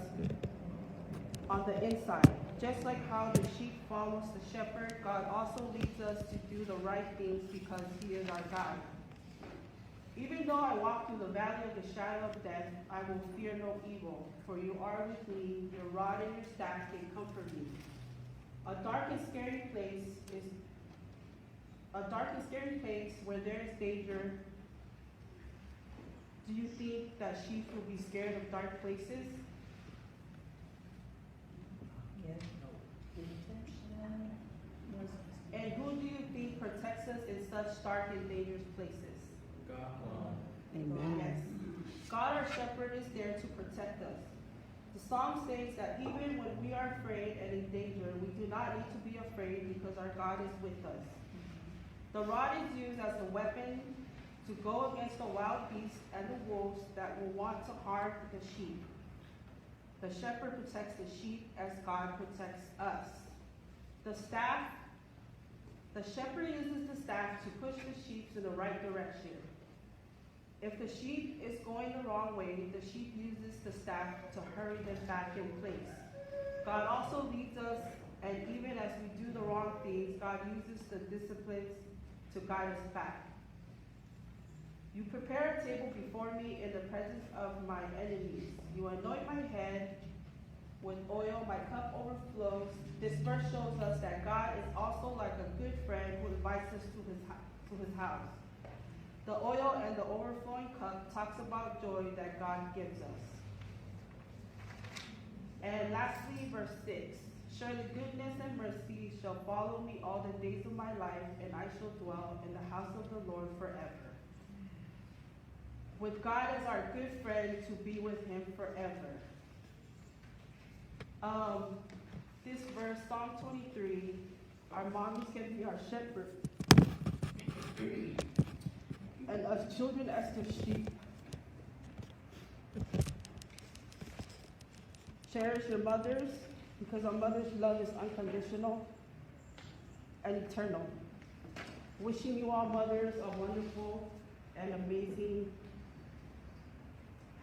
on the inside. Just like how the sheep follows the shepherd, God also leads us to do the right things because he is our God. Even though I walk through the valley of the shadow of death, I will fear no evil, for you are with me, your rod and your staff, they comfort me. A dark and scary place is a dark and scary place where there is danger. Do you think that sheep will be scared of dark places? Yes. And who do you think protects us in such dark and dangerous places? God. Amen. Yes. God, our shepherd, is there to protect us. The psalm says that even when we are afraid and in danger, we do not need to be afraid because our God is with us. The rod is used as a weapon to go against the wild beasts and the wolves that will want to harm the sheep. The shepherd protects the sheep as God protects us. The staff, the shepherd uses the staff to push the sheep in the right direction. If the sheep is going the wrong way, the sheep uses the staff to hurry them back in place. God also leads us, and even as we do the wrong things, God uses the disciplines to guide us back. You prepare a table before me in the presence of my enemies. You anoint my head with oil, my cup overflows. This verse shows us that God is also like a good friend who invites us to his, hou- to his house. The oil and the overflowing cup talks about joy that God gives us. And lastly, verse six. Surely goodness and mercy shall follow me all the days of my life, and I shall dwell in the house of the Lord forever. With God as our good friend, to be with him forever. Um, this verse, Psalm twenty-three, our mommies can be our shepherd, and us children as the sheep. Cherish your mothers, because our mothers' love is unconditional and eternal. Wishing you all mothers a wonderful and amazing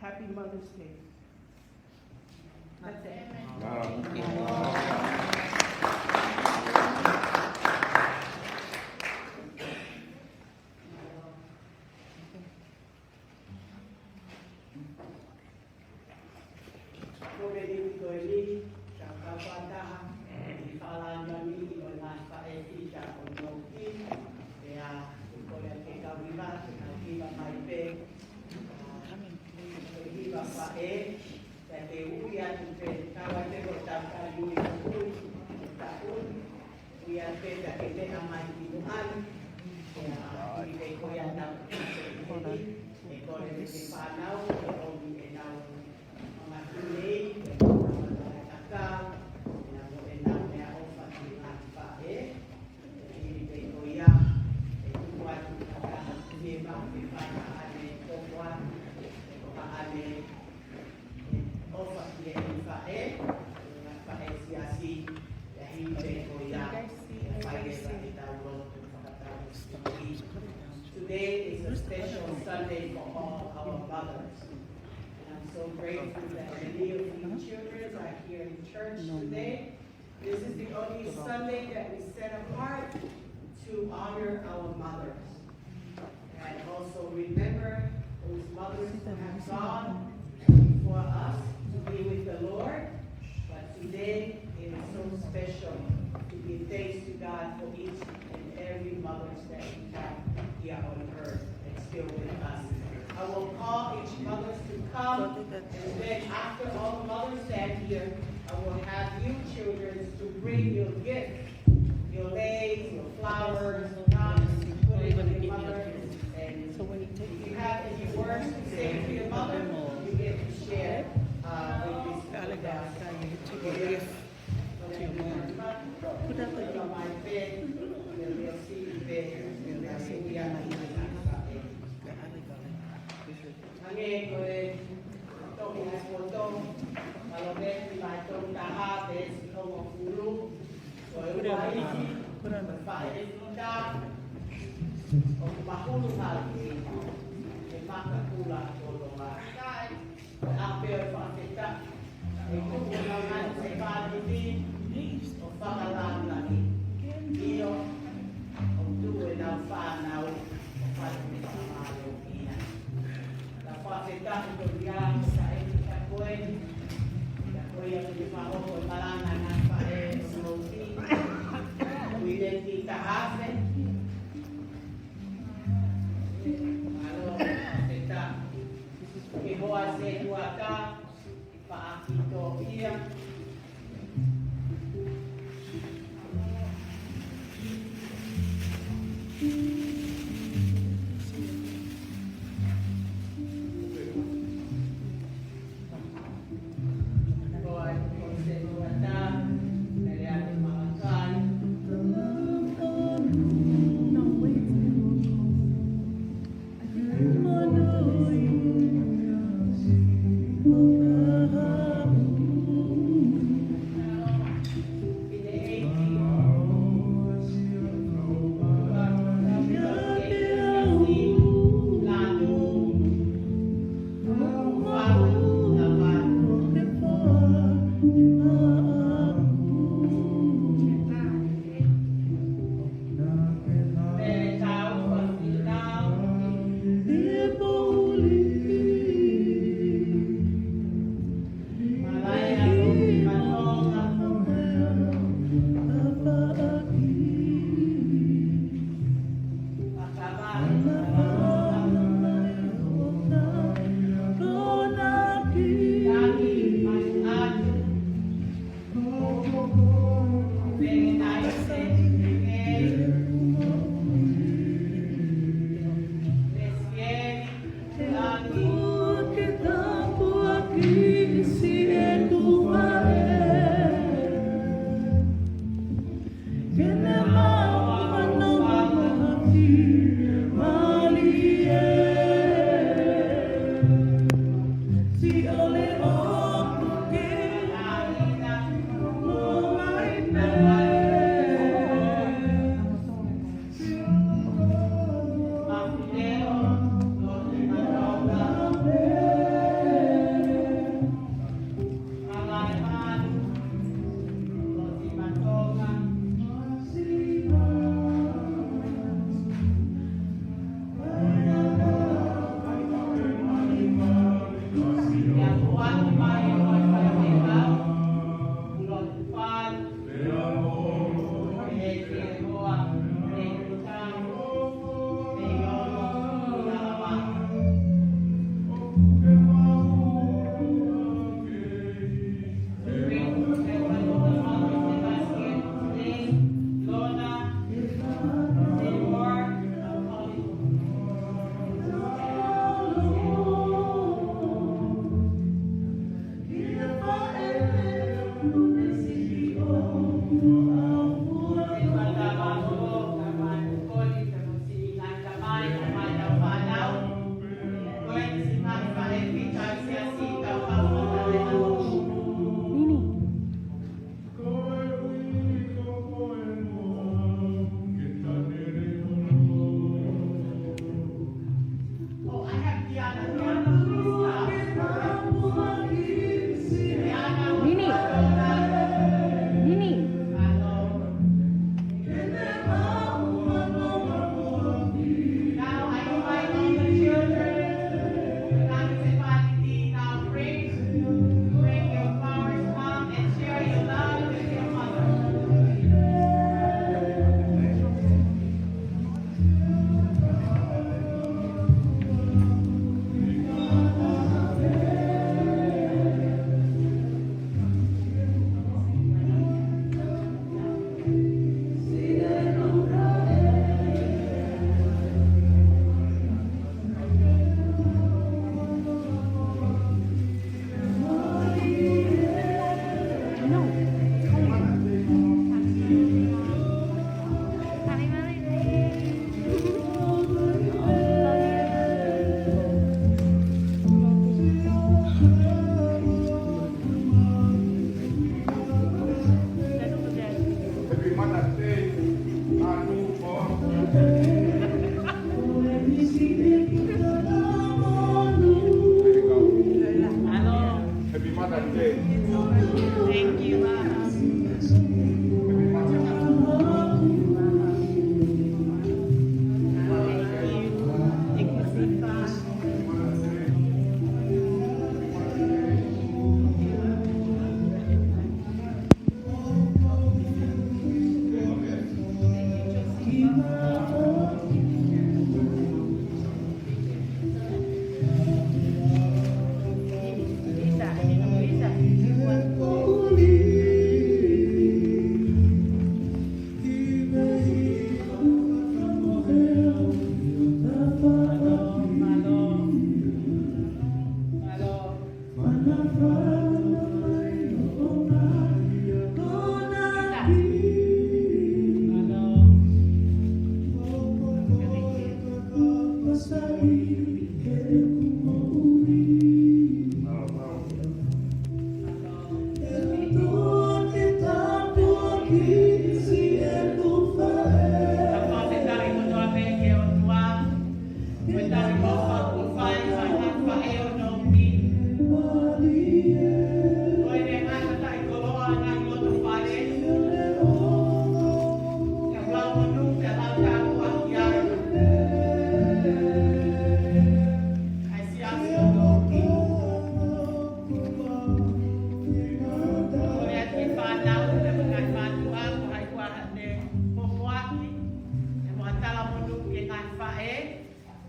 happy Mother's Day. That's it. Ko e meʻa ni ko eni, ka kau fakataha, ʻi Falani ni, ʻi ʻo na faʻe ki ka o no ki, ʻe a, ko ia ke kau hiva, ke kau Mai ki muʻa ni, ʻa ia, ʻi he ko ia ʻetau kiʻi ʻEiki, ʻe kole ke fānau, ʻe ʻomi ʻenau mangaku nei, ʻe ʻenau mangaku kakau, ʻe ʻenau, ʻenau meʻaʻofa ki he ngaahi faʻē, ʻi he ko ia, ʻe tuku atu ʻa e kiʻi meʻa ke fai ʻa ʻene koko atu, ʻe ko ʻa ʻene ʻofa ki he faʻē, faʻē siasi, ʻa ia ʻi he ko ia, ʻe fai ʻetau lotu fakatapu. Today is a special Sunday for all our mothers. And I'm so grateful that many of you children are here in church today. This is the only Sunday that we set apart to honor our mothers. And also remember those mothers who have gone before us to be with the Lord. But today it is so special to give thanks to God for each and every mother that we have here on earth and still with us. I will call each mother to come, and then after all the mothers stand here, I will have you children to bring your gift, your lace, your flowers, your garments, to put it on your mother. And if you have any words to say to your mother, you get to share, uh, with this. Put up a Hangē ko e tohi ʻa e poto, ʻa e Lōmeki vahe tolu taha veesi hongofulu, ko e uaifi, ko e faʻē ʻuta, ʻoku mahulu hake, ʻe makapula kotoa. ʻA pē ʻo fakafetaʻi, ʻe tuku ʻenau ngaahi sēpaliti ʻo fakalāngilangi. ʻIo, ʻo tuku ʻenau fānau ʻo fai ʻenau fakamālō ia. Ka fakafetaʻi ko ia, ko sa e ki ka koe, ka ko ia ko e fakahoko e malanga ʻa e ngaahi faʻē ʻo Nōti. Uineti Tahafe. Mālō, fakafetaʻi. Ke hoa se tuata, paʻaki tō ia. Ko ai ko se tuata, mele atu maʻakai.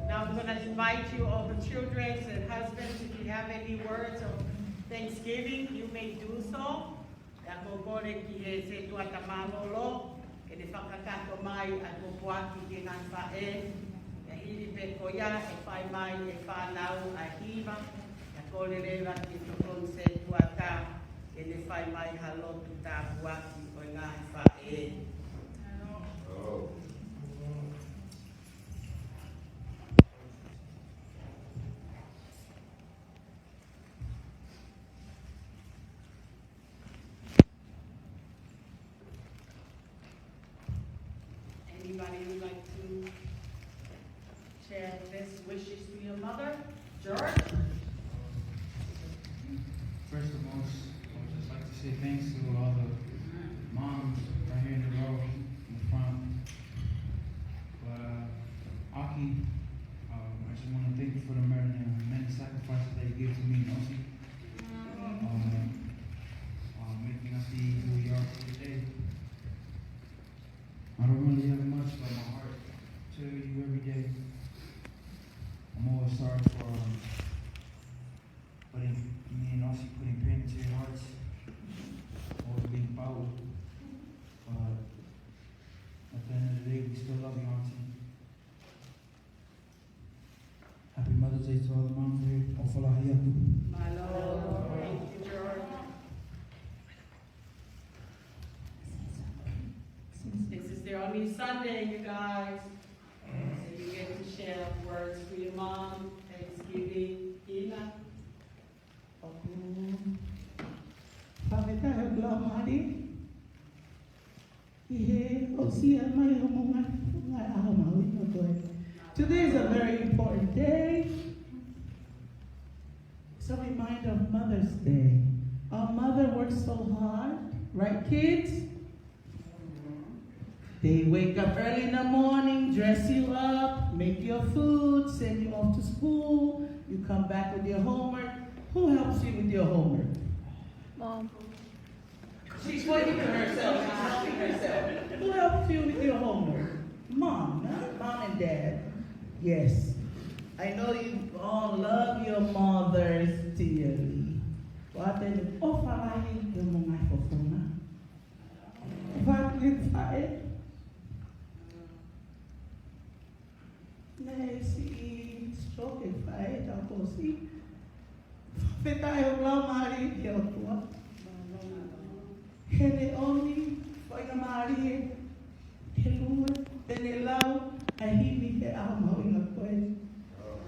Now I'm gonna invite you, all the children and husbands, if you have any words of thanksgiving, you may do so. Pea ʻoku ou kole ki he setuata mālōlō ke ne fakakakato mai ʻa e pōpoaki ki he ngaahi faʻē. Pea hili pē ko ia ʻe fai mai ʻe he fānau ʻa e hiva. Pea kole leva ki he tokoni setuata ke ne fai mai ha lotu tāpuaki ʻo e ngaahi faʻē. Anybody would like to share best wishes to your mother? George? First of all, I would just like to say thanks to all the moms right here in the row in the front. But, uh, Aki, um, I just wanna thank you for the many, many sacrifices that you gave to me and Osi. Um, um, making us be who we are today. I don't really have much, but my heart tell you every day. I'm always sorry for, um, putting, me and Osi putting pain into your hearts, always being foul. But at the end of the day, we still love you, Auntie. Happy Mother's Day to all the moms here. ʻOfa lahi atu. Mālō. Thank you, George. This is their only Sunday, you guys. So you get to share words for your mom, Thanksgiving, Ina. ʻOku fakafetaʻi ʻoku lau mālie ʻi he ʻosi mai hoʻomo ngaahi, ngaahi ʻaho mahuʻinga ko ē. Today is a very important day. It's a reminder of Mother's Day. Our mother works so hard, right, kids? They wake up early in the morning, dress you up, make your food, send you off to school. You come back with your homework. Who helps you with your homework? Mom. She's working for herself. She's helping herself. Who helps you with your homework? Mom, huh? Mom and dad. Yes. I know you all love your mothers dearly. Kuo u tali ʻofa lahi ki hoʻomo ngaahi fofonga. But it's, I, naʻe siʻi stroke ʻa e faʻē ʻa Osi. Fakafetaʻi ʻoku lau mālie ki he ʻOtua. He ne ʻomi faingamālie ke lue, te ne lau ʻa e himi he ʻaho mahuʻinga ko ē.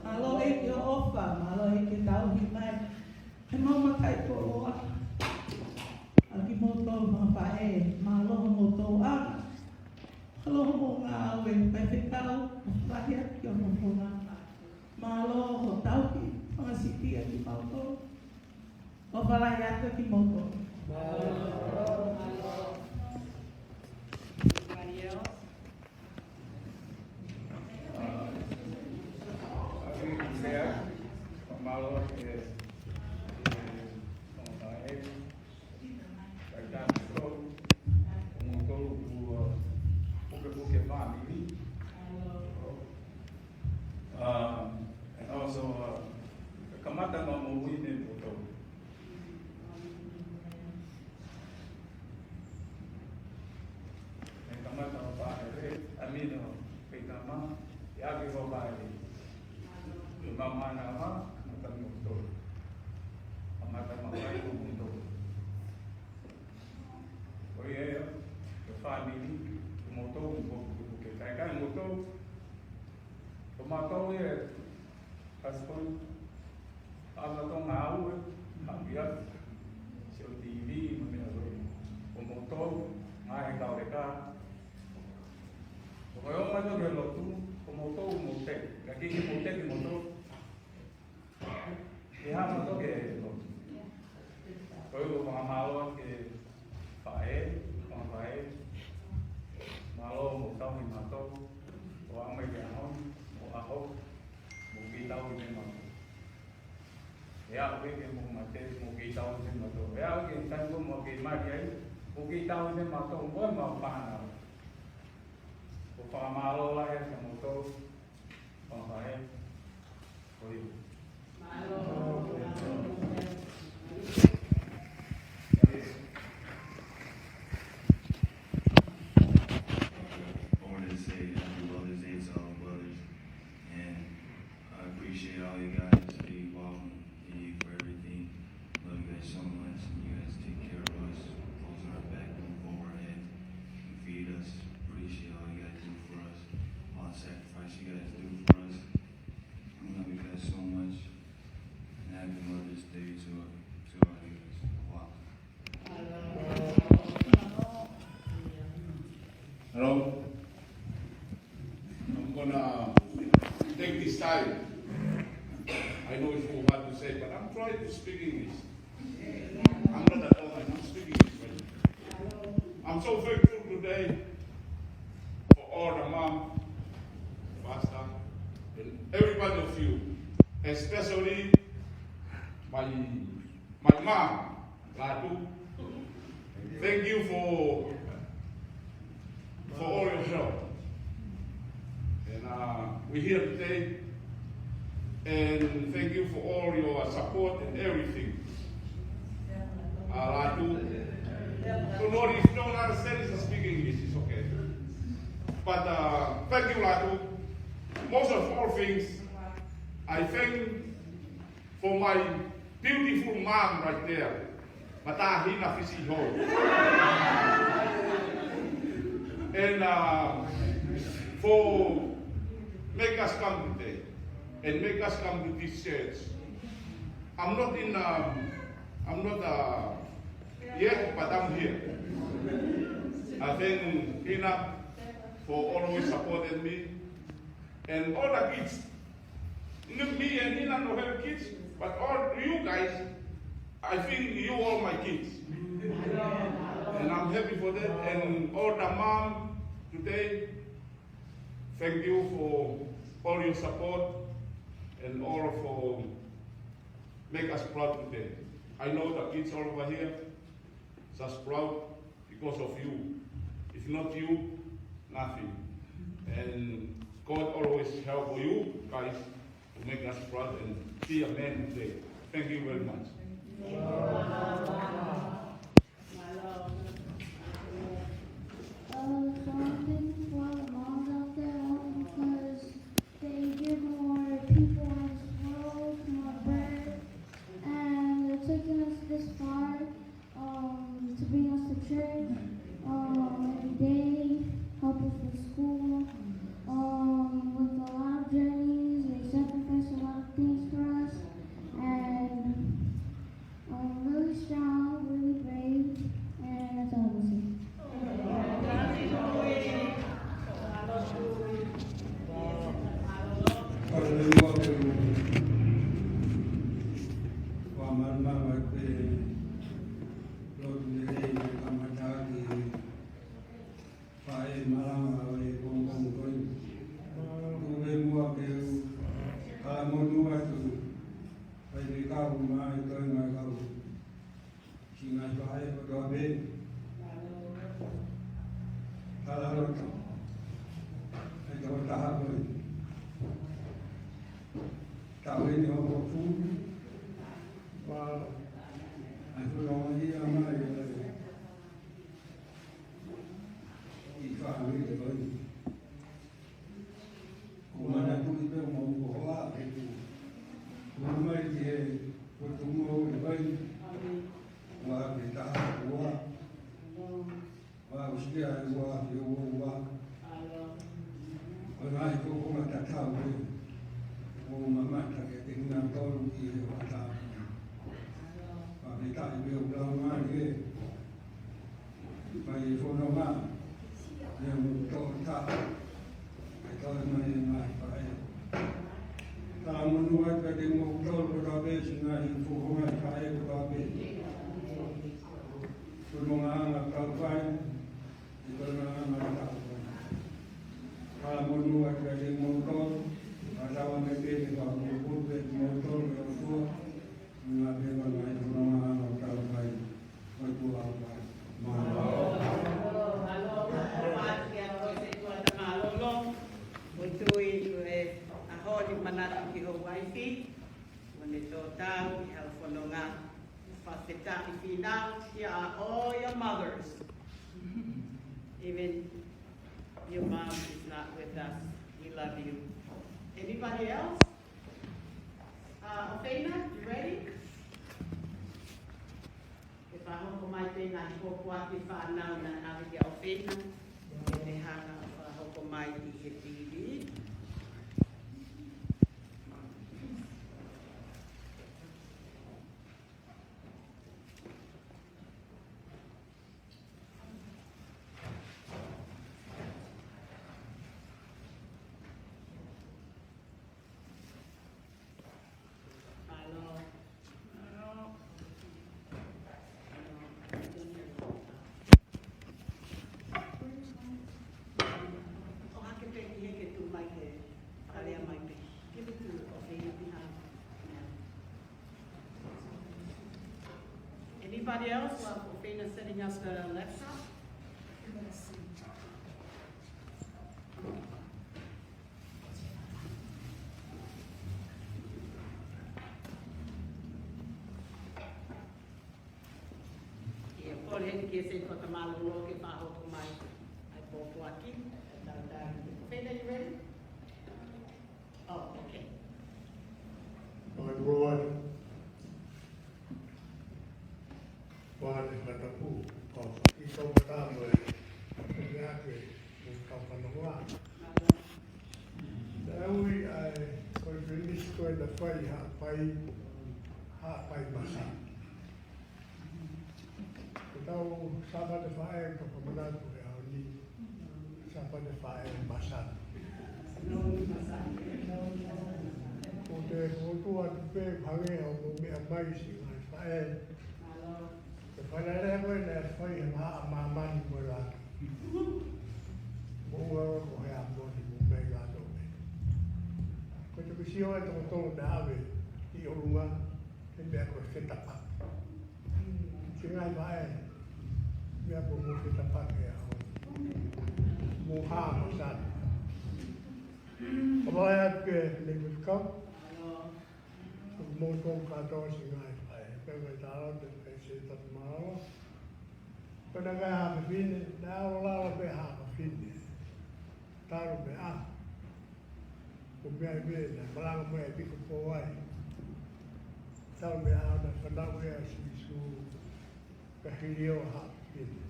Mālō ʻEiki hoʻo ʻofa, mālō ʻEiki hoʻo tauhi mai ʻa e mau mataʻikoloa. ʻA kimoutolu mau faʻē, mālō hoʻomo tauʻanga. Mālō hoʻomo ngāue, faifekau, ʻofa lahi atu ki hoʻomo fofonga. Mālō hoʻo tauhi, fanga sipi ʻa kimautolu. ʻOfa lahi atu kimoutolu. Anybody else? Mālō, eh, eh, Kae tapu atu, kimoutolu ʻoku, uh, pukepuke fāmili, ʻIo, pea tama, ʻe ake ko pai. Ke mamana ma, mata mo to. Mata ma pai ko mo to. Ko ia ia, ko e fāmili, ko mo to, ko, ko, ko ke kai kai mo to. Ko ma to ia, Pasipoti, ʻa ma to ngāue, haʻapia, sio T V, mo meʻa ko ē. Ko mo to, ngaahi kau leka. Ko e ō mai to ke lotu, ko mo to, mo te. Ka ki ki mo te, ki mo to. Ke hā ma to ke lotu. Ko e ʻoku fakamālō ki he faʻē, ko e faʻē. Mālō mo tauhi matou. ʻO aʻu mai ki he ʻaho ni, mo e ʻaho, mo kei tauhi matou. ʻE aʻu ki he mo mate, mo kei tauhi matou. ʻE aʻu ki he taimi ko ē mo kei mali ai, mo kei tauhi matou, mo e mau fānau. ʻOku fakamālō lahi atu kiate kimoutolu, ko e faʻē. Ko ia. I wanted to say happy Mother's Day to all the mothers, and I appreciate all you guys, Big Mom, and you for everything. Love you guys so much, and you guys take care of us, close our back, move over our head, and feed us. Appreciate all you guys do for us, all the sacrifice you guys do for us. We love you guys so much. And happy Mother's Day to, to all you guys. Wow. Hello? I'm gonna take this time. I know it's too hard to say, but I'm trying to speak English. I'm not at all, I'm speaking English. I'm so thankful today for all the mom, pastor, and everybody of you, especially my, my mom, Latu. Thank you for, for all your help. And, uh, we're here today. And thank you for all your support and everything. Uh, Latu. So, Lord, if you don't understand it, just speak English. It's okay. But, uh, thank you, Latu. Most of all things, I thank for my beautiful mom right there, Matahina Fisiho. And, uh, for make us come today and make us come to this church. I'm not in, um, I'm not, uh, yet, but I'm here. I thank Hina for always supporting me. And all the kids, not me and Hina no have kids, but all you guys, I think you all my kids. And I'm happy for that. And all the mom today, thank you for all your support and all for make us proud today. I know the kids all over here, just proud because of you. If not you, nothing. And God always help you guys to make us proud and be a man today. Thank you very much. Uh, so I'm thankful for all the moms out there because they give more people in this world, more bread, and they're taking us this far, um, to bring us to church, um, every day, help us with school, um, with a lot of journeys. They sacrifice a lot of things for us, and I'm really strong, really brave, and that's all I'm gonna say. Faʻē malanga ʻo e pongipongi ko eni. Kuo pē muʻa ke u kalamotu atu. Faifekau mai ko e ngaahi kau. Ki he ngaahi faʻē kotoa pē. Talaloto. ʻAi toko taha ko eni. Taʻu eni hongofulu. ʻAi ko e longoaʻa mai ʻa e ʻi fāmili ko eni. Ngaahi fofonga tatau ē, ʻoku ou mamata kiate kinautolu ʻi he ʻaho ni. Fakafetaʻi ʻoku lau mai ē, mai e fononga, ʻi he motu toʻa, ʻe toe mai e ngaahi faʻē. Talamonū atu kiate kimoutolu kotoa pē, siʻi ngaahi fofonga faʻē kotoa pē. Fononga ʻa e kau fai, ʻi he fononga ʻa e kau fai. Talamonū atu kiate kimoutolu, ʻa e tau ame pē ke fakapulupulu pē kimoutolu ʻe he ʻOtua, ngaahi pē ngaahi fononga ʻa e kau fai. Mālō. Mālō, mālō, mālō, mālō, mālō. Ko e tui ko e ʻaho ni manatu ki ho uaifi, mo e tō tau ʻi he fononga. Fakafetaʻi Fīnau, here are all your mothers. Even your mom is not with us. We love you. Anybody else? Uh, ʻOfeina, you ready? Ke fakahoko mai pē ngaahi pōpoaki fānau naʻe ʻave kia ʻOfeina. Ke ne hanga ʻo fakahoko mai ʻi he T V. Anybody else while ʻOfeina setting up the laptop? ʻIo, ko e heni ke se ko ta mālōlō ke fakahoko mai ʻa e pōpoaki, ʻa e tau tau. ʻOfeina, you ready? Oh, okay. All right, Lord. Lord, e fakatapu, ʻoku ʻi tō mata mo e, ʻoku ʻi ai ʻa e, mo e kau fanongo. Naʻe ui ʻa e, ko e Filipi ko e naʻe fai Haʻapai, Haʻapai Masani. Ko ʻetau Sāpate Faʻē, ko e fakamanatu he ʻaho ni, Sāpate Faʻē Masani. Ko te kotu atu pē hangē ʻoku mou meʻa mai siʻi ngaahi faʻē. Ke fai lele ko e naʻe fai he maha ʻa māmani mo e laʻā. Mo ua ko he ʻaho ni mo mei lato me. Ko te kisio e tokotoko naʻe ʻave ʻi ʻolunga, he meʻa ko e fetapaki. Siʻi ngaahi faʻē, meʻa ko e mou fetapaki ʻa e ʻaho ni. Mou hā Masani. ʻOfa lahi atu ke ne mifkau. Mou tō kātoa siʻi ngaahi faʻē. Pea me talo te pese tatu mālō. Ko e naʻe ʻi ai ha fefine, naʻe ʻalu lalo pē ha fefine. Talu mei ai. Ko e meʻa ia naʻe malanga mai e piko pō ai. Talu mei ai naʻe fanauʻi ʻe Sīsū, pea hili ʻo ha fefine.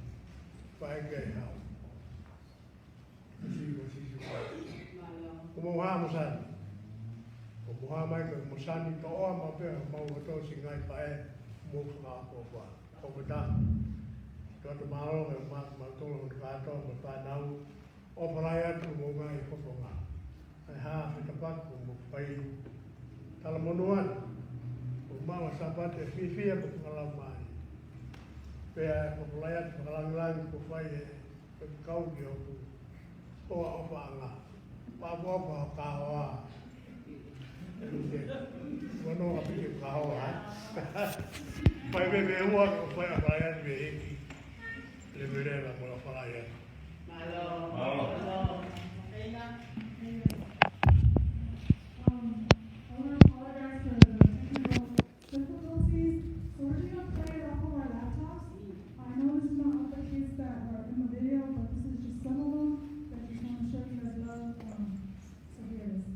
Pea ʻeke ai ha. Ko Sī-, ko Sīsū Kalaisi. Ko mou hā Masani. Ko mou hā mai ko e Masani, toʻo mai pē homou loto siʻi ngaahi faʻē, mou fakaʻofoʻofa. Ko e taha. Tau ʻoatu mālō, ke ma-, mautolu hono kātoa mo e fānau. ʻOfa lahi atu mo e ngaahi fofonga. ʻA e hā fetapaki kuo mou fai. Talamonū atu. Kuo maʻu ha Sāpate fiefia mo fakalaumālie. Pea ʻofa lahi atu fakalāngilangi kuo fai ʻe he kau ki hoku hoa ʻofaʻanga. Pea ʻoku ʻofa ʻo kahoa. Ua noa pē ke kahoa. Fai pē meʻa ua ko e fai ʻofa lahi atu mei he ʻEiki. Leveleva mo e ʻofa lahi atu. Mālō. Mālō. Mālō. Fēnga. Um, I wanna apologize for the technical difficulties. So we're just gonna play it off of our laptops. I know this is not all the kids that are in the video, but this is just some of them that just wanna show you guys love. Um, so here it is.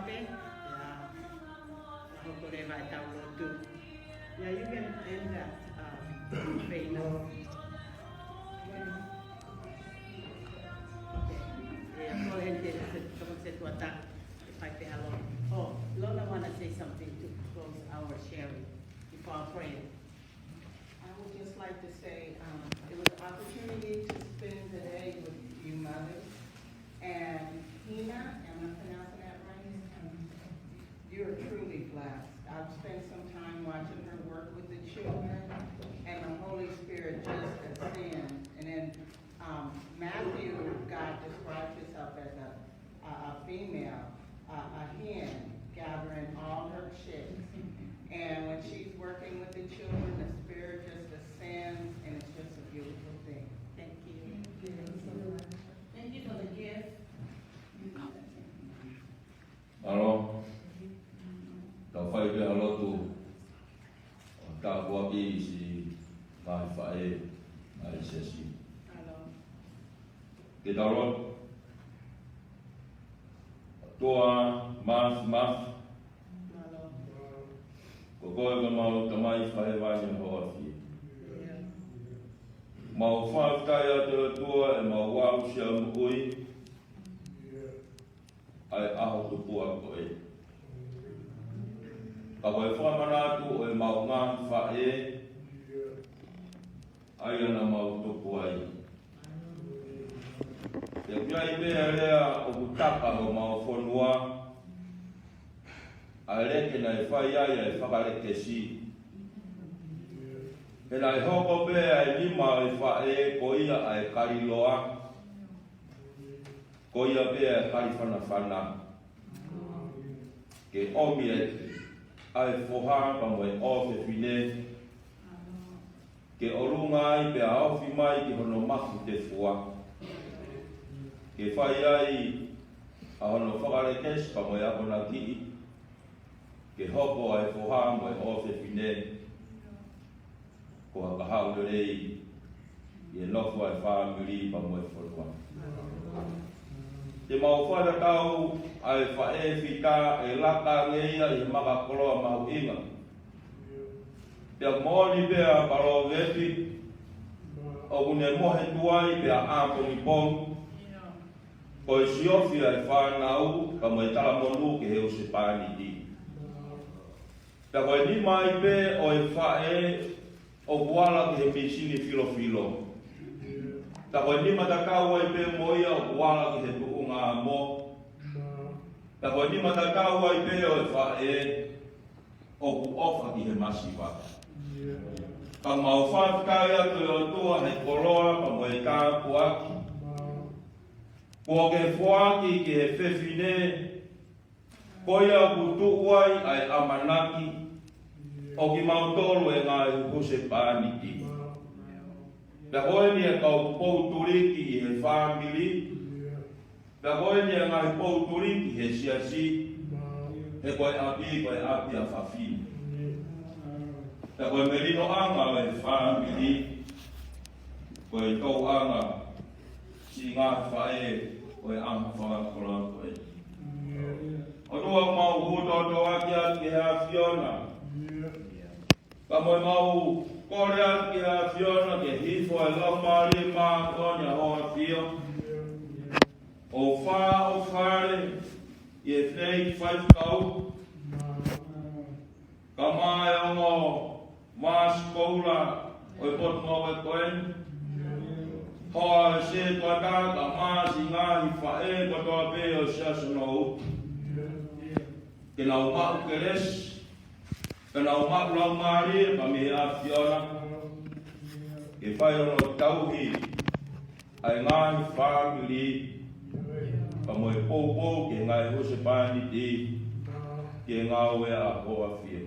Pē, ʻa, ʻa hoko leva ʻetau lotu. Yeah, you can end that, um, Veina. Okay. Yeah, go ahead, David. Come on, say what that, if I can, hello. Oh, Lona wanna say something to close our sharing before our prayer. I would just like to say, um, it was an opportunity to spend the day with you mothers. And Hina, am I pronouncing that right? You're truly blessed. I've spent some time watching her work with the children, and the Holy Spirit just ascends. And then, um, Matthew, God describes himself as a a, a female, a, a hen gathering all her chicks. And when she's working with the children, the spirit just ascends, and it's just a beautiful thing. Thank you. Thank you for the gift. Mālō. Tau fai pē ha lotu. ʻO tāpuakiʻi siʻi ngaahi faʻē ʻa e siasi. Ke tau lotu. ʻOtua Māfimafi, ko koe ko ʻemau Tamai fakahēvani hoʻo ʻafio. Mau fakafetaʻi atu ʻOtua ʻemau aʻusia moʻui ʻa e ʻaho tupuʻa ko ē. Ka ko e fakamanatu ʻo ʻemau ngaahi faʻē, ʻa ia naʻa mau tupu ai. Pea ʻoku ʻi ai pē ʻa e lea ʻoku taka homau fonua, ʻa e leke naʻe fai ai ʻa e fakalekesi. He naʻe hoko pē ʻa e nima ʻo e faʻē ko ia ʻa e kaliloa. Ko ia pē ʻa e kalifanafana. Ke ʻomi ʻa e foha pea mo e ʻofefine. Ke ʻolunga ai pea ofi mai ki hono mafu tefua. Ke fai ai ʻa hono fakalekesi pea mo e akonakiʻi. Ke hoko ʻa e foha mo e ʻofefine ko ha kahaʻu lelei ʻi he nofo ʻa e fāmili pea mo e fonua. Te mau fakatatau ʻa e faʻē fita ʻe laka ange ia ʻi he maka koloa mahuʻinga. Pea moʻoni pē ʻa e palōvepi, ʻoku ne mohe tuai pea ʻāpongipongi. Ko e siofi ʻa e fānau, pea mo e talamonū ki he husepāniti. Pea ko e nima ai pē ʻo e faʻē ʻoku ala ki he misini filofilo. Pea ko e nima tatau ai pē mo ia ʻoku ala ki he tuʻunga amo. Pea ko e nima tatau ai pē ʻo e faʻē ʻoku ʻofa ki he masiva. Ka mau fakafetaʻi atu ʻOtua he koloa pea mo e tāpuaki kuo ke foaki ki he fefine, ko ia ʻoku tuʻu ai ʻa e ʻamanaki ʻo kimautolu ʻa e ngaahi husepāniti. Pea ko eni ʻa e kau poutuliki ʻi he fāmili. Pea ko eni ʻa e ngaahi poutuliki he siasi. He ko e ʻapi, ko e ʻapi ʻa fafine. Pea ko e melinoʻanga ʻo e fāmili, ko e tauʻanga siʻi ngaahi faʻē ʻo e ʻaho fakakoloa ko ē. ʻOtua, mau hū tōtōaki atu ki he ʻAfiona. Ka mo e mau kole atu ki he ʻAfiona ke hifo ʻa e Laumālie Māʻoniʻoni ʻa hoʻo ʻAfio ʻo fāʻofale ʻi he fei faifekau, kae ʻumaʻā e ongo vāsikoula ʻo e potungāue ko ē, hoa ʻo e sētuata, kae ʻumaʻā siʻi ngaahi faʻē kotoa pē ʻo e siasi hono utu. Ke nau maʻu kelesi, ke nau maʻu laumālie pea mei he ʻAfiona, ke fai hono tauhi ʻa e ngaahi fāmili, pea mo e poupou ki he ngaahi husepāniti, ki he ngāue ʻa hoʻo ʻAfio.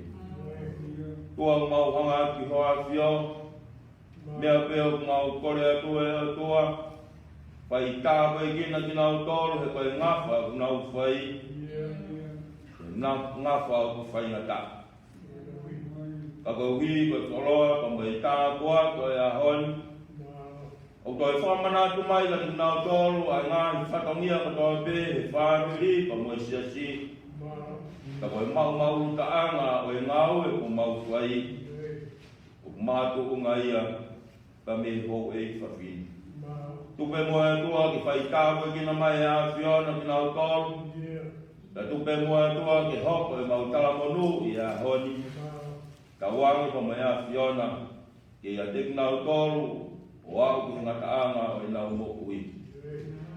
ʻOtua, mau hanga ki hoʻo ʻAfio, meʻa pē ʻoku mau kole atu ʻe ʻOtua, fai tāpuekina kinautolu he ko e ngafa ʻoku nau fai, na ngafa ʻoku faingataʻa. Ka koeʻuhi ko e koloa pea mo e tāpuaki ʻo e ʻaho ni, ʻoku toe fakamanatu mai kiate kinautolu ʻa e ngaahi fatongia kotoa pē he fāmili pea mo e siasi. Ka ko e maʻumaʻulutaʻanga ʻo e ngāue ʻoku mau fai, ʻoku makatuʻunga ia pea mei he houʻeiki fafine. Tuku pē muʻa ʻOtua ke fai tāpuekina mai ʻe he ʻAfiona kinautolu. Pea tuku pē muʻa ʻOtua ke hoko ʻemau talamonū ʻi he ʻaho ni. Tauange pea mo e ʻAfiona ke ʻiate kinautolu ʻo aʻu ki he ngataʻanga ʻo ʻenau moʻui.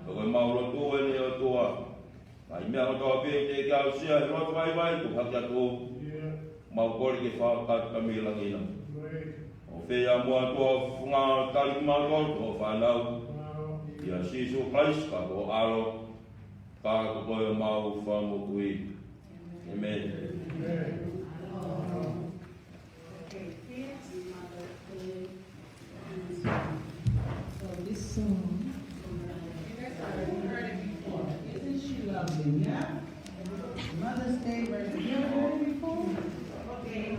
Ko ʻemau lotu eni ʻOtua, ngaahi meʻa kotoa pē teʻeki aʻusia he lotu vaivai, tuku hake atu. Mau kole ke fakakakato mei langi na. ʻOfa ia muʻa ʻOtua ʻo fungani tali kimautolu ko e fānau. ʻIa Sīsū Kalaisi ko ho ʻAlo, ka ko koe homau Fakamoʻui. ʻĒmeni. Okay, here's Mother Day. So this song, you guys have heard it before. Isn't she lovely? Yeah? Mother's Day version. You ever heard it before? Okay,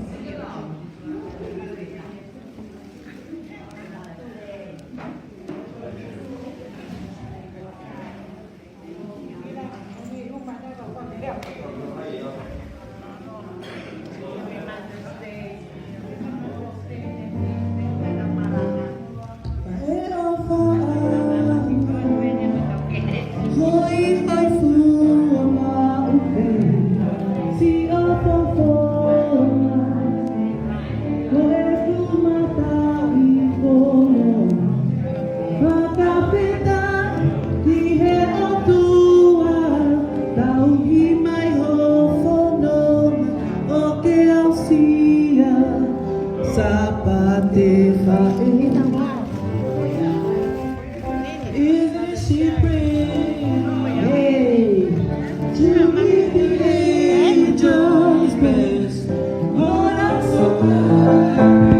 sing along. Fakafetaʻi ki he ʻOtua, tauhi mai ho fononga ʻo ke aʻusia Sāpate faʻē. Isn't she pretty? Hey, to me the angels best. Lord, I'm so happy.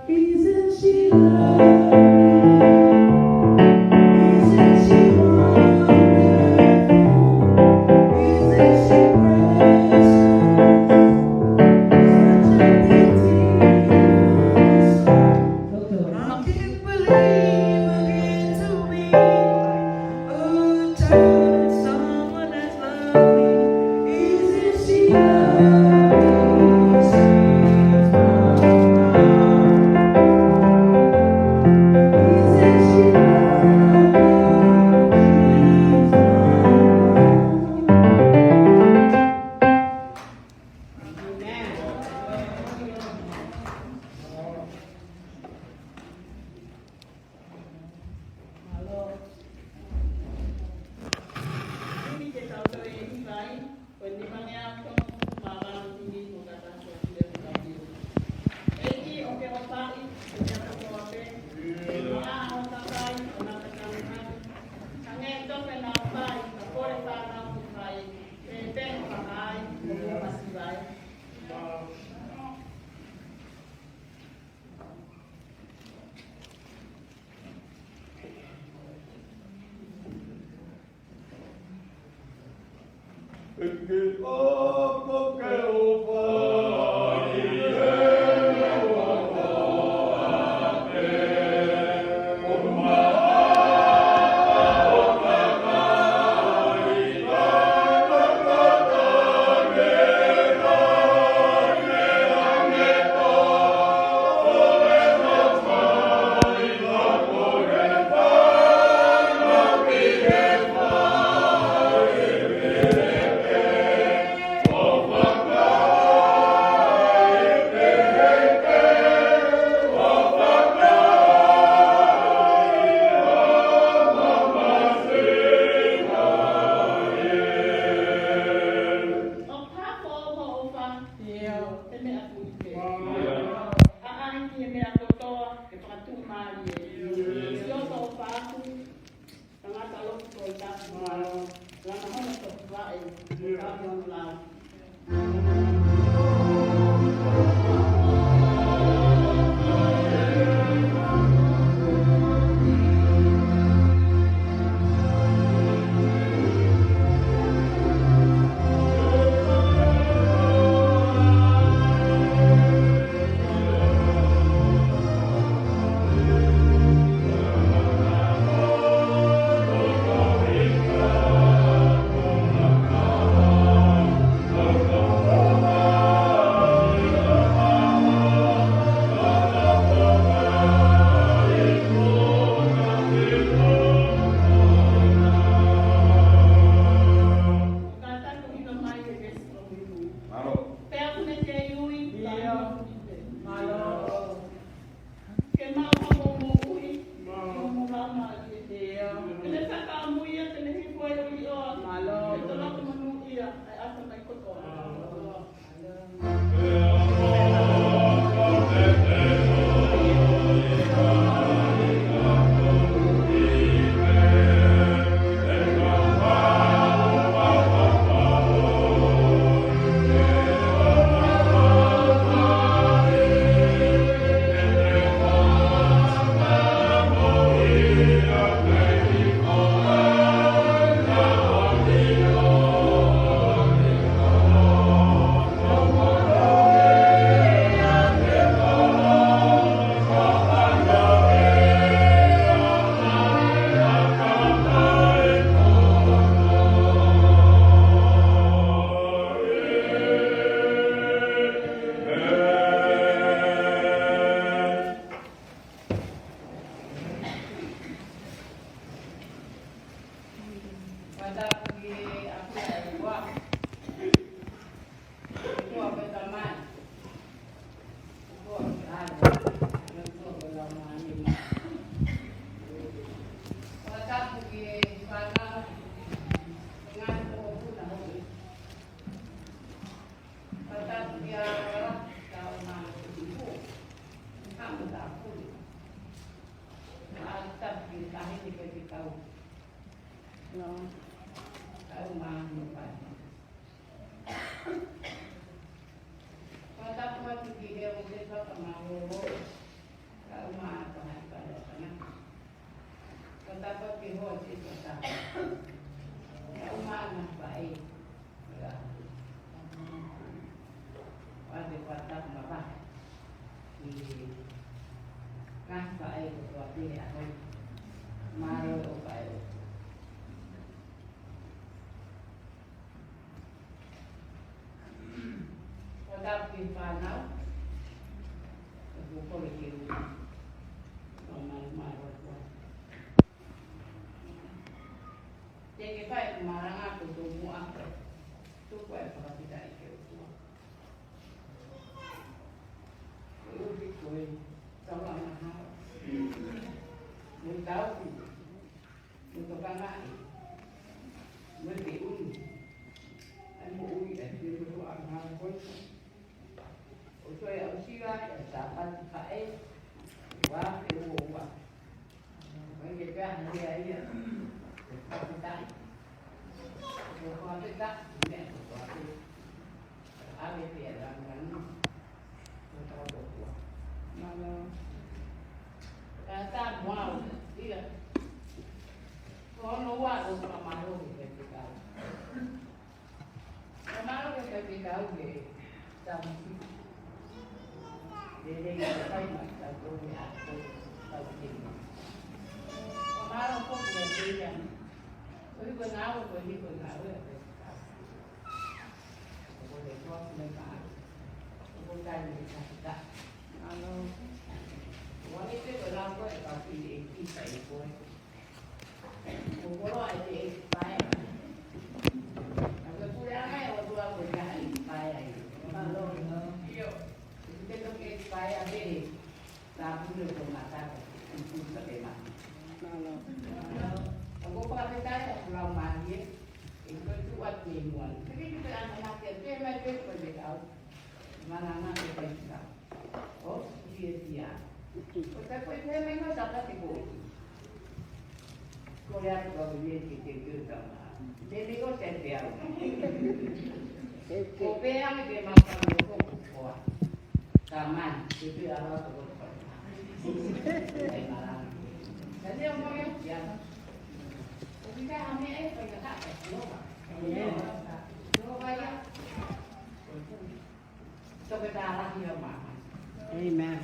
Isn't she lovely? Isn't she wonderful? Isn't she precious? Such a pity. I can't believe again to me. Oh, turn someone as lovely. Isn't she lovely? She's mine. Isn't she lovely? She's mine. Mālō. Himi ke tau toe hiva ai, ko e nimangeau tolungofulu mā valu, himi mo kata sua kile kukapio. ʻEiki, ʻoku ke ʻofaʻi, ʻoku ke ʻofa kotoa pē, ʻo ʻā ʻo takai, ʻo nau takai mai. Hangē tofu ʻenau fai, ka pole fānau mo fai, pē pē ʻo fakaai, ʻo mo masiva ai. kotoa ke fakatuʻumālie. Siʻoto ʻo Fatu, tangata lotu Tohitapu, mālō. Lana hono tofu vaʻe, mo tau hono lau. Mālō. Pea ʻoku ne kei ui, mālō. Ke maʻu ha moʻui, ke maʻu ha moʻui. Ke ne fakaʻamu ia, ke ne hifo ai ʻo ʻiloa. Mālō. Ke tolaka monūʻia ʻa e ʻatamai kotoa. Mālō. Fakatapu ki he ʻOtua. ʻOtua ko e Tamai. ʻOtua ko e ʻAlo. ʻOtua ko e Laumālie Māʻoniʻoni. Fakatapu ki he fānau, ngaahi mokopuna hoʻi. Fakatapu ki he ʻAlo, tau mālō ki he ipu. Hamu tāpuni. Fakatapu ki he taʻahine faifekau. Kau mālō pē. Fakatapu atu ki he ongo fakamālō. Kau mālō pē. Fakatapu ki he hoa sisitā. Kau mālō pē. Pea te fakatapu makehe ki he ngaahi faʻē kotoa pē he ʻaho ni. Mālō e faʻē. Fakatapu ki he fānau. Ko e kole ke u. Mālō, mālō, mālō. Te ke fai ʻeku malanga ko e tomuʻa ko e tuku e fakafetaʻi ki he ʻOtua. Ko e ʻuhi ko e taulanga hala. Mo e tauhi. Mo e tokangaʻi. Mo e feʻunu. ʻA e moʻui ʻa e fie kotoa ʻa e hala ko ē. ʻO toe aʻusia ʻa e Sāpate Faʻē, ua afe ua ua. Ko e ke pea hea ia, ko e fakafetaʻi. Ko e fakafetaʻi, meʻa ko e fakafetaʻi. ʻAve pea langilangi. Ko e tau tokua. Mālō. Ka tā muau, ia. Ko hono ua ʻo fakamālō ki he faifekau. Fakamālō ki he faifekau ke tau lelei ke fai mai tau tau me ako tau kemo. Fakamālō foki ki he ia. Ko e ngāue, ko e ngāue ʻa e faifekau. Ko e tuʻa mai ka. Ko e tai mai ka. Mālō. Ko e ʻai pē ko e lau ko e ka pili e ki ka i ko e. Ko koloa e te e pae. Ka ko e puleʻanga ʻo e ʻOtua ko e ka e pae ai. Mālō. ʻIo. Ko e te toki e pae a te e. Ka pule ko matata. Ko e puleʻanga. Mālō. Ka ko e fakafetaʻi ʻa e Laumālie. ʻE ko e tuʻu atu e muʻa. Te ke te ʻamanaki ʻe te mai pē ko e te kau. Malanga ko e faifekau. ʻO, fiefia. Ko e tapu e pehē mai ko e Sāpate ko ē. Ko e lea ko ē ke te ke tau. Te me ko te te au. Ko pē ange ke mau ka mo ko ko. Ka mai, te te ala ko ko. Ai mara. Ka ne o mo ia. Ko kita ame e ko ka ka. Amen. Amen.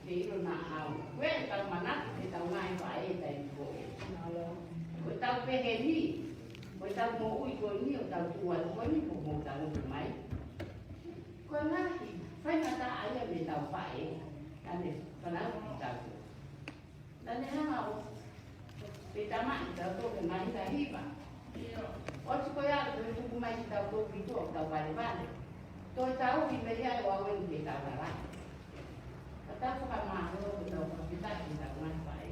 Ke ʻilo naʻa au. Ko e tau manatu ke tau ngaahi faʻē taimi ko ē. Ko e tau pehē ni. Ko e tau moʻui ko eni ʻo tau tuʻu atu ko eni ko mo tau ʻotu mai. Ko e ngaahi faingataʻa ia mei he tau faʻē. Ka ne fanau ki tau. Ka ne hanga ʻo pe tama i tau tō ke mai ka hiva. ʻOsi ko ia ko e tuku mai ki tau tō ki tuʻa tau valevale. Tō tau ki mei ai ʻo awen ke tau lala. Ka tau fakamālō ko tau fakafetaʻi ki tau ngaahi faʻē.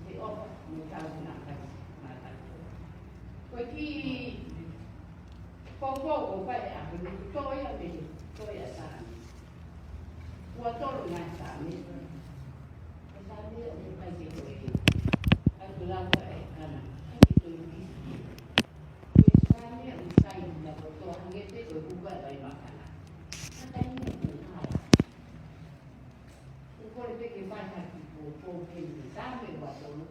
Ke ʻofa mo tau na kai mata. Ko e kiʻi poupou ko fai a ko ne tō ia me tō ia Sāme. Ua tolu ngaahi Sāme. Ko Sāme ʻo kai ke ko e. Ai ko lava e kana. Ai ke ko e kisi. Ko Sāme ʻo kai na ko tō hange te ko e kuka e vai makana. Kakai ne ko kai. Ko kole pe ke mai haki ko ko ke ni Sāme ua tolu.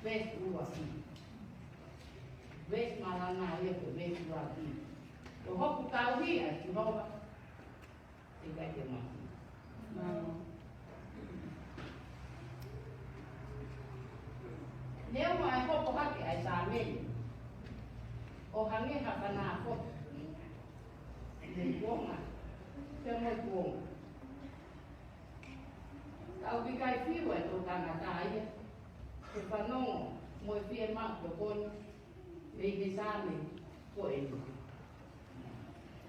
Veesi ua ki. Veesi malanga ia ko veesi ua ki. Ko hoku tauhi ʻa Sihova. Te kai te maki. Neongo ʻa e hopo hake ʻa e Sāme ni. ʻO hangē ha fanā fotu. Ne kuonga. Te mo kuonga. Tau ki kai fiu e tō tangata ia. Ke fanongo mo e fiemaʻu tokoni. Mei he Sāme ko eni.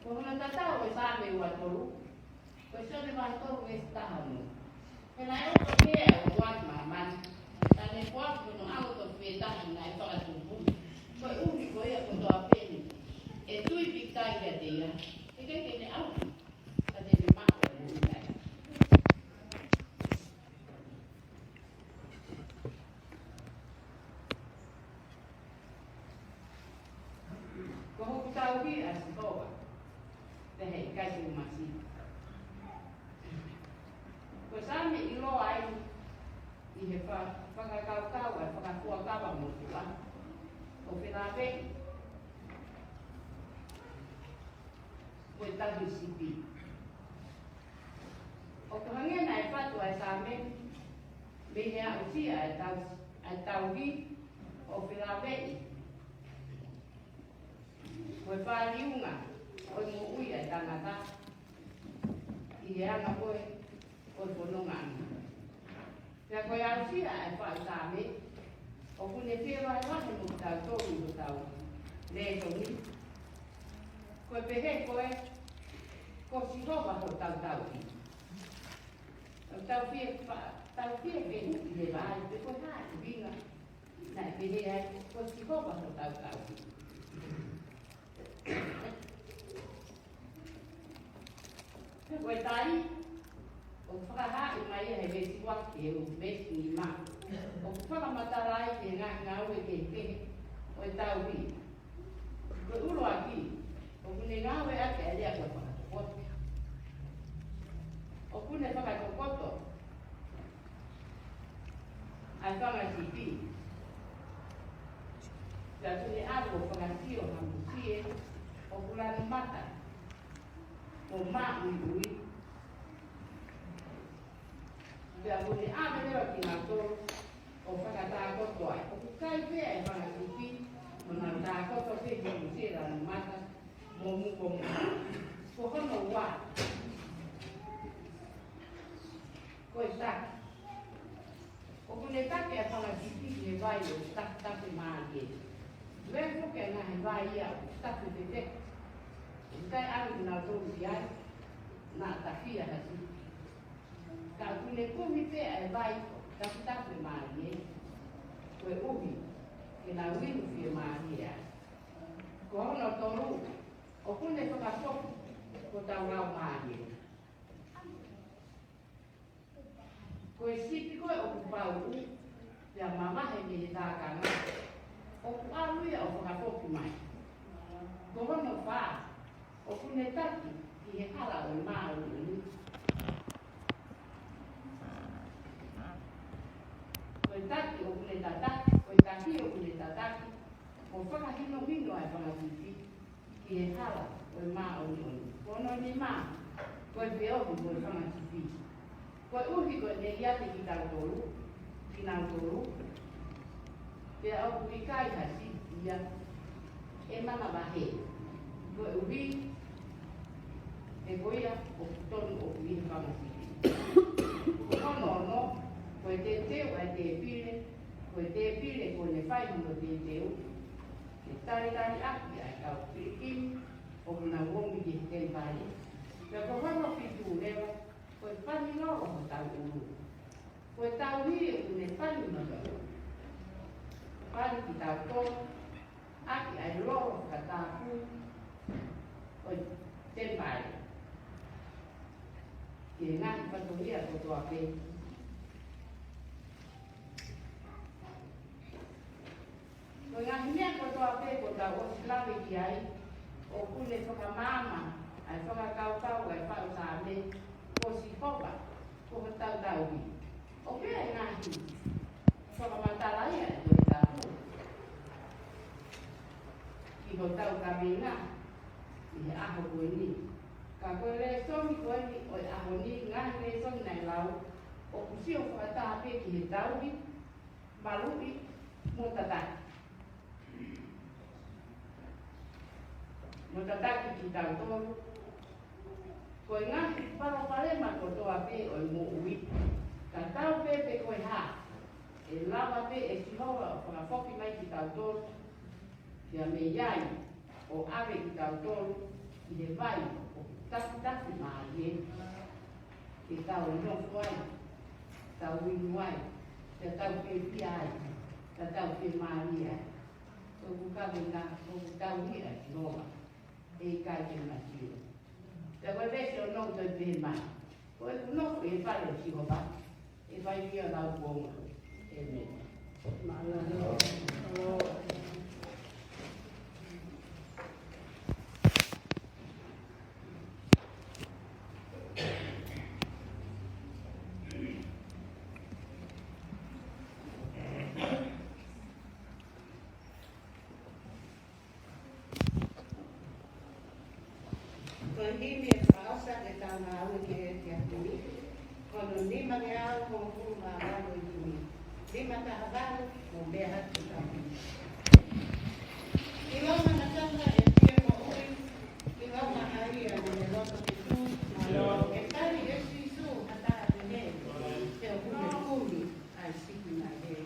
Ko hono tatau e Sāme ua tolu. Ko e Sione vahe tolu veesi taha mo. He naʻe ʻofa pē ʻa e ʻOtua ki māmani. Ka ne foaki hono ʻAlo tofu pē taha naʻe fakatupu. Koeʻuhi ko ia kotoa pē ʻe tui pīkitai kiate ia. ʻE ʻikai ke ne ʻauha. Ka te ne maʻu ʻa e moʻui taʻengata. Ko hoku tauhi ʻa Sihova, pehē ʻikai te u masiva. Ko e Sāme ʻiloa ai ʻi he fa-, fakakaukau ʻa e fakafuakava motuʻa. ʻO felāveʻi ko e tauhi sipi. ʻOku hangē naʻe fatu ʻa e Sāme mei he aʻusia ʻa e tau-, ʻa e tauhi ʻo felāveʻi ko e fāliunga ʻo e moʻui ʻa e tangata ʻi he anga ko ē ʻo e fononga ʻana. Pea ko e aʻusia ʻa e faʻu Sāme, ʻoku ne fie vahevahe mo kitautolu ʻi hotau lēsoni. Ko e pehē ko ē, ko Sihova hotau tauhi. Tau fie fa-, tau fie fehuʻi leva ai, pe ko e hā e ʻuhinga naʻe pehē ai, ko Sihova hotau tauhi. Ko e tali, ʻoku fakahā mai ia he veesi ua ki he veesi nima. kehekehe ʻo e tauhi. Ko e ʻuluaki, ʻoku ne ngāueʻaki ʻa e lea ko e fakatokoto. ʻOku ne fakatokoto ʻa e fanga sipi. Pea ʻoku ne ʻalu ʻo fakasio ha musie ʻoku lanu mata mo māʻuiʻui. Pea ʻoku ne ʻave leva kinautolu ʻo fakatākoto ai. ʻOku kai pē ʻa e fanga sipi, mo nau tākoto pē he musie lanu mata mo mukomuko. Ko hono ua, ko e taki. ʻOku ne taki ʻa e fanga sipi ki he vai ʻoku tafetafe mālie. Lue foki ʻa e ngaahi vai ia ʻoku tafe pē. ʻOku ʻikai ʻalu kinautolu ki ai, naʻa tafia ha sipi. Ka ʻoku ne kumi pē ʻa e vai ʻoku tafetafe mālie, koeʻuhi ke nau inu fiemālie ai. Ko hono tolu, ʻoku ne fakafoki hotau laumālie. Ko e sipi ko ē ʻoku pauʻu, pea mavahe mei he lakanga, ʻoku ʻalu ia ʻo fakafoki mai. Ko hono fā, ʻoku ne taki ki he hala ʻo e māʻoniʻoni. Ko e taki ʻoku ne tataki, ko e taki ʻoku ne tataki, ʻo fakahinohino ʻa e fanga sipi ki he hala ʻo e māʻoniʻoni. Ko hono nima, ko e feohi mo e fanga sipi. Koeʻuhi ko e ʻiate kitautolu, kinautolu, pea ʻoku ʻikai ha sipi ia ʻe manavahē. Koeʻuhi he ko ia ʻoku tonu ʻoku ʻi he fanga sipi. Ko hono ono, ko e teuteu ʻa e tēpile, ko e tēpile kuo ne fai hono teuteu, ke talitaliʻaki ʻa e kau pilikimi ʻoku nau omi ki he temipale. Pea ko hono fitu leva, ko e pani lolo hotau ʻulu. Ko e tauhi ʻoku ne pani hotau ʻulu. Pani kitautolu ʻaki ʻa e lolo fakatapu ʻo e temipale ki he ngaahi fatongia kotoa pē. Ko e ngaahi meʻa kotoa pē kuo tau ʻosi lave ki ai, ʻoku ne fakamaama ʻa e fakakaukau ʻa e faʻu Saame, ko Sihova ko hotau tauhi. ʻOku ʻi ai e ngaahi fakamatala ia ʻa e Tohi Tapu ki hotau kaveinga ʻi he ʻaho ko eni. Ka ko e lēsoni ko eni ʻo e ʻaho ni, ngaahi lēsoni naʻe lau, ʻoku sio fakataha pē ki he tauhi, maluʻi, mo tataki. Mo tataki kitautolu. Ko e ngaahi palopalema kotoa pē ʻo e moʻui, ka tau pehē pe ko e hā, ʻe lava pē ʻe Sihova ʻo fakafoki mai kitautolu, pea mei ai ʻo ʻave kitautolu ki he vai ʻoku tafetafe mālie, ke tau nofo ai, tau inu ai, ke tau fiefia ai, ke tau fiemālie ai. Ko ʻeku kaveinga, ko ʻeku tauhi ʻa Sihova, ʻe ʻikai ke ma sio. Pea ko e veesi ono ʻoku toe pehē mai, ko ʻeku nofo ʻi he fale ʻo Sihova, ʻe fai ki ai ʻa e lau kuonga. ʻĒmeni. Mālō. Ko e himi ʻe fakaʻosi ʻetau ngāue ki he efiafi ni, ko hono nimangeau hongofulu mā valu ʻi he himi. Nima taha valu, mou meʻa atu ki he kau himi. ʻIlonga naʻa tau ʻi he moʻui, ʻilonga ʻa ia naʻa ne loto ke tui, ʻe tali ʻe Sīsū ha taha pehē, te u kumi ʻa e sipi naʻe hē.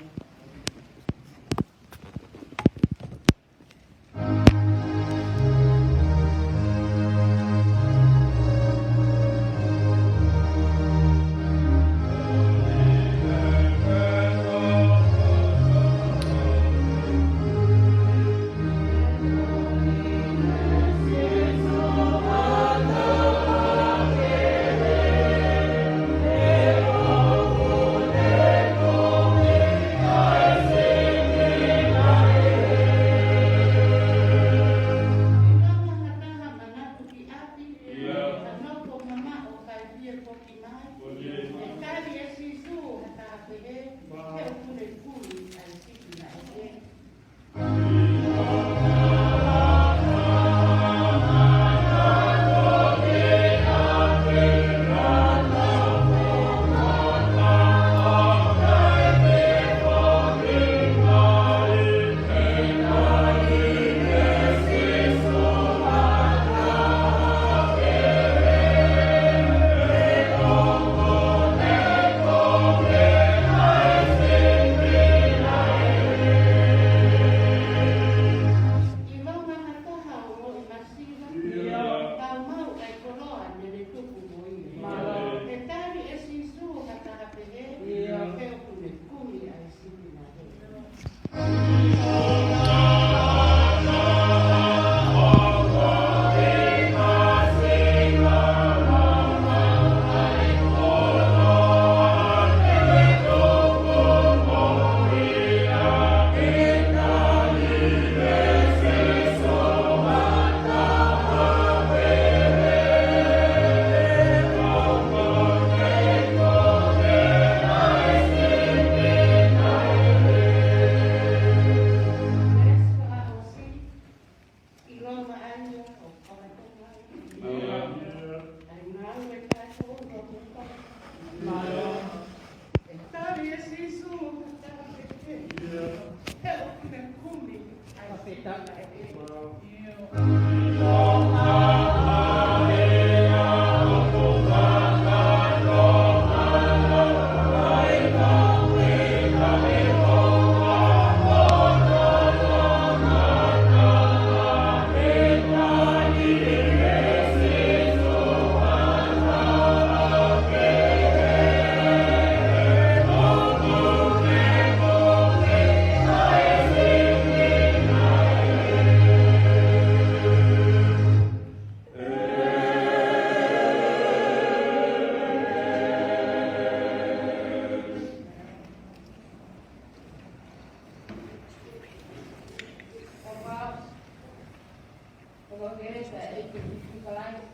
Ko e kelesi ʻa e ʻEiki ko Sīsū Kalaisi,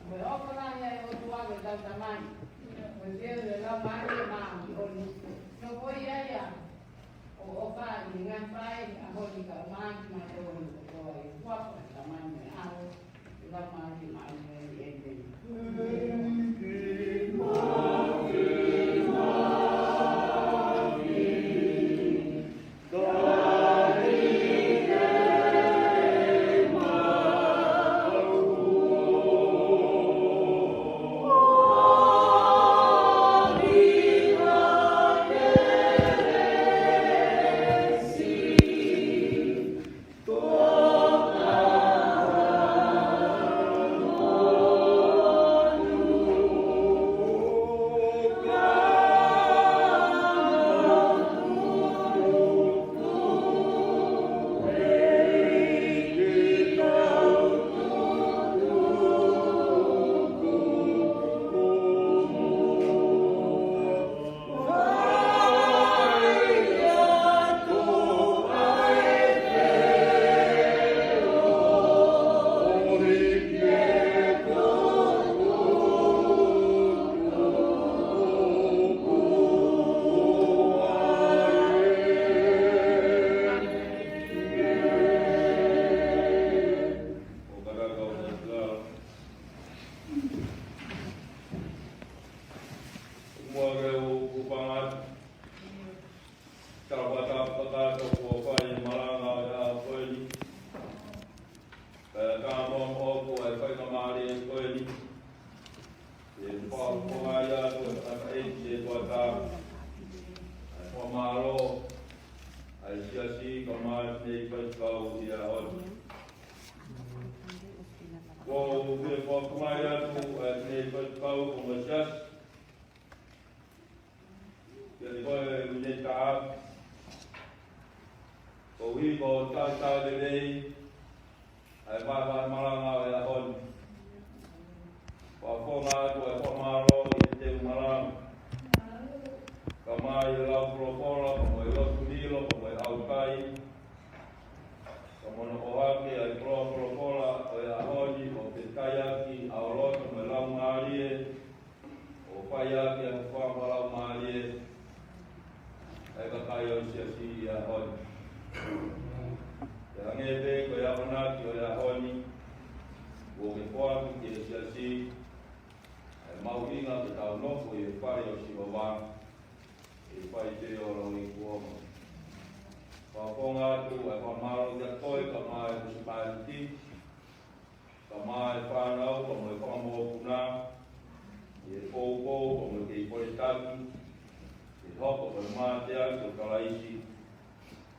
mo e ʻofa lahi ʻa e ʻOtua ko ʻetau Tamai, mo e feohi ʻa e Laumālie Māʻoniʻoni, nofoʻia ia ʻo ʻofa ʻi he ngaahi fai ʻa e ʻaho ni kae ʻumaʻā kimautolu kotoa ʻi he huafa ʻo e Tamai mo e ʻAlo mo e Laumālie Māʻoniʻoni. ʻĒmeni. Muʻa ke u hūfanga atu. Tala fakatapu kakato kuo fai e malanga ʻo e ʻaho ko eni. Pea ka mo ʻoku ʻi ai e faingamālie ko eni, ʻe fakafofonga atu e tangataʻeiki setuata, ʻa e fakamālō ʻa e siasi kae ʻumaʻā e fineʻeiki faifekau ʻi he ʻaho ni. Kuo u fie fakafofonga atu ʻa e fineʻeiki faifekau ʻo e siasi, kiate koe Minita, koeʻuhi ko e talitali lelei ʻa e vahevahe malanga ʻo e ʻaho ni. Fakafofonga atu ʻa e fakamālō ʻi he teu malanga, kae ʻumaʻā e lau folofola, pea mo e lotu lilo, pea mo e ʻaukai, pea mo hono ʻohake ʻa e folofola ʻo e ʻaho ni, ʻo fetaiaki ʻa ho loto mo e laumālie, ʻo fai ʻaki ʻa e fakalaumālie ʻa e kakai ʻo e siasi ʻi he ʻaho ni. Pea hangē pē ko e akonaki ʻo e ʻaho ni, kuo ke foaki ki he siasi ʻa e mahuʻinga ke tau nofo ʻi he fale ʻo Sihova, ʻi he fai pē ʻo e lau ʻi kuonga. Fakafofonga atu ʻa e fakamālō kiate koe kae ʻumaʻā e munisipaliti, kae ʻumaʻā e fānau, pea mo e fanga mokopuna, ʻi he poupou, pea mo e kei foletaki, ke hoko ko e mateaki ʻo Kalaisi,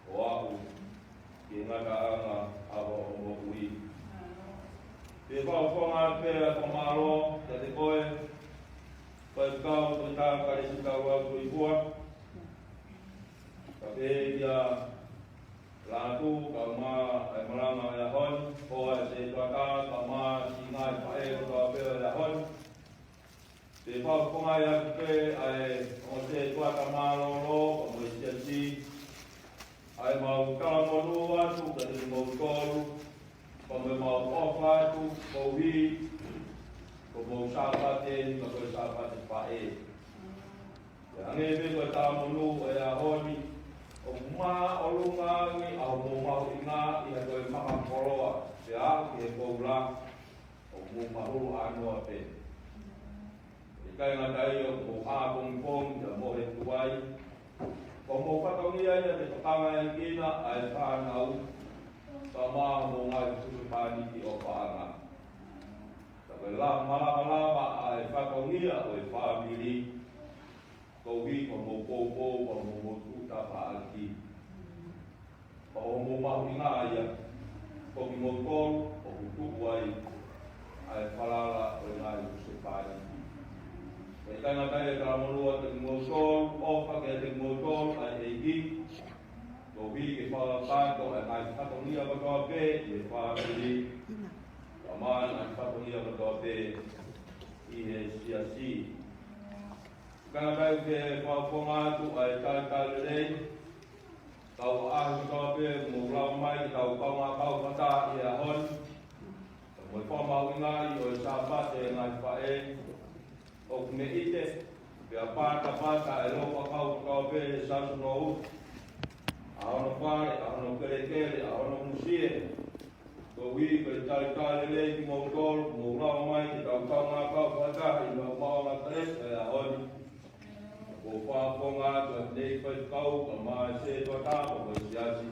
ʻo aʻu ki he ngataʻanga ʻo hoʻo moʻui. Pea fakafofonga atu pē ʻa e fakamālō kiate koe, Faifekau Toketā Kalesi Taulautuifua, kae pehē kia Lātū, kae ʻumaʻā e malanga ʻo e ʻaho ni, ʻa e setuata, kae ʻumaʻā e ngaahi faʻē kotoa pē ʻo e ʻaho ni. Pea fakafofonga atu pē ʻa e ongo setuata mālōlō, pea mo e siasi, ʻa ʻemau talamonū atu kiate kimoutolu, pea mo ʻemau ʻofa atu koeʻuhi ko homou Sāpate ni, pea ko e Sāpate Faʻē. Pea hangē pē ko e talamonū ʻo e ʻaho ni, ʻoku māʻolunga ange ʻa hoʻomou mahuʻingaʻi ha toe makakoloa, pea aʻu ki he koula, ʻoku mou mahulu ʻānoa pē. ʻIkai ngata ai, ʻoku mou ʻā pongipongi pea mohe tuai, Ko hoʻomou fatongia ia ke tokanga ʻaki ʻa e fānau, kae ʻumaʻā hoʻomou ngaahi husepāniti ʻo paʻanga. Ka ko e lamalamālama ʻa e fatongia ʻo e fāmili, koeʻuhi ko hoʻomou poupou, ko hoʻomou tuʻu tafaʻaki. Ko hoʻomou mahuʻinga ia, ko kimoutolu ʻoku tuku ai ʻa e falala ʻo e ngaahi husepāniti. Pea ʻikai ngata ai, talamonū atu kimoutolu, ʻofa kiate kimoutolu ʻa e ʻEiki, koeʻuhi ke fakakakato ʻa e ngaahi fatongia kotoa pē ʻi he fāmili, kae ʻumaʻā ʻa e fatongia kotoa pē ʻi he siasi. ʻIkai ngata ai, ʻoku ou fakafofonga atu ʻa e talitali lelei, kau ʻaho kotoa pē ʻoku mou lava mai ke tau kaungā kau fakataha ʻi he ʻaho ni. Mo e fakamahuʻingaʻi ʻo e Sāpate ʻa e ngaahi faʻē, ʻoku meʻite, pea patapata e lōfakau kotoa pē he Siasi Nouti, ʻa hono fale, ʻa hono kelekele, ʻa hono musie. Koeʻuhi ko e talitali lelei kimoutolu, mou lava mai ke tau kaungā kau fakataha ʻi he maʻuʻanga kelesi ʻo e ʻaho ni. ʻOku ou fakafofonga atu ʻa e faifekau, kae ʻumaʻā e sētuata mo e siasi,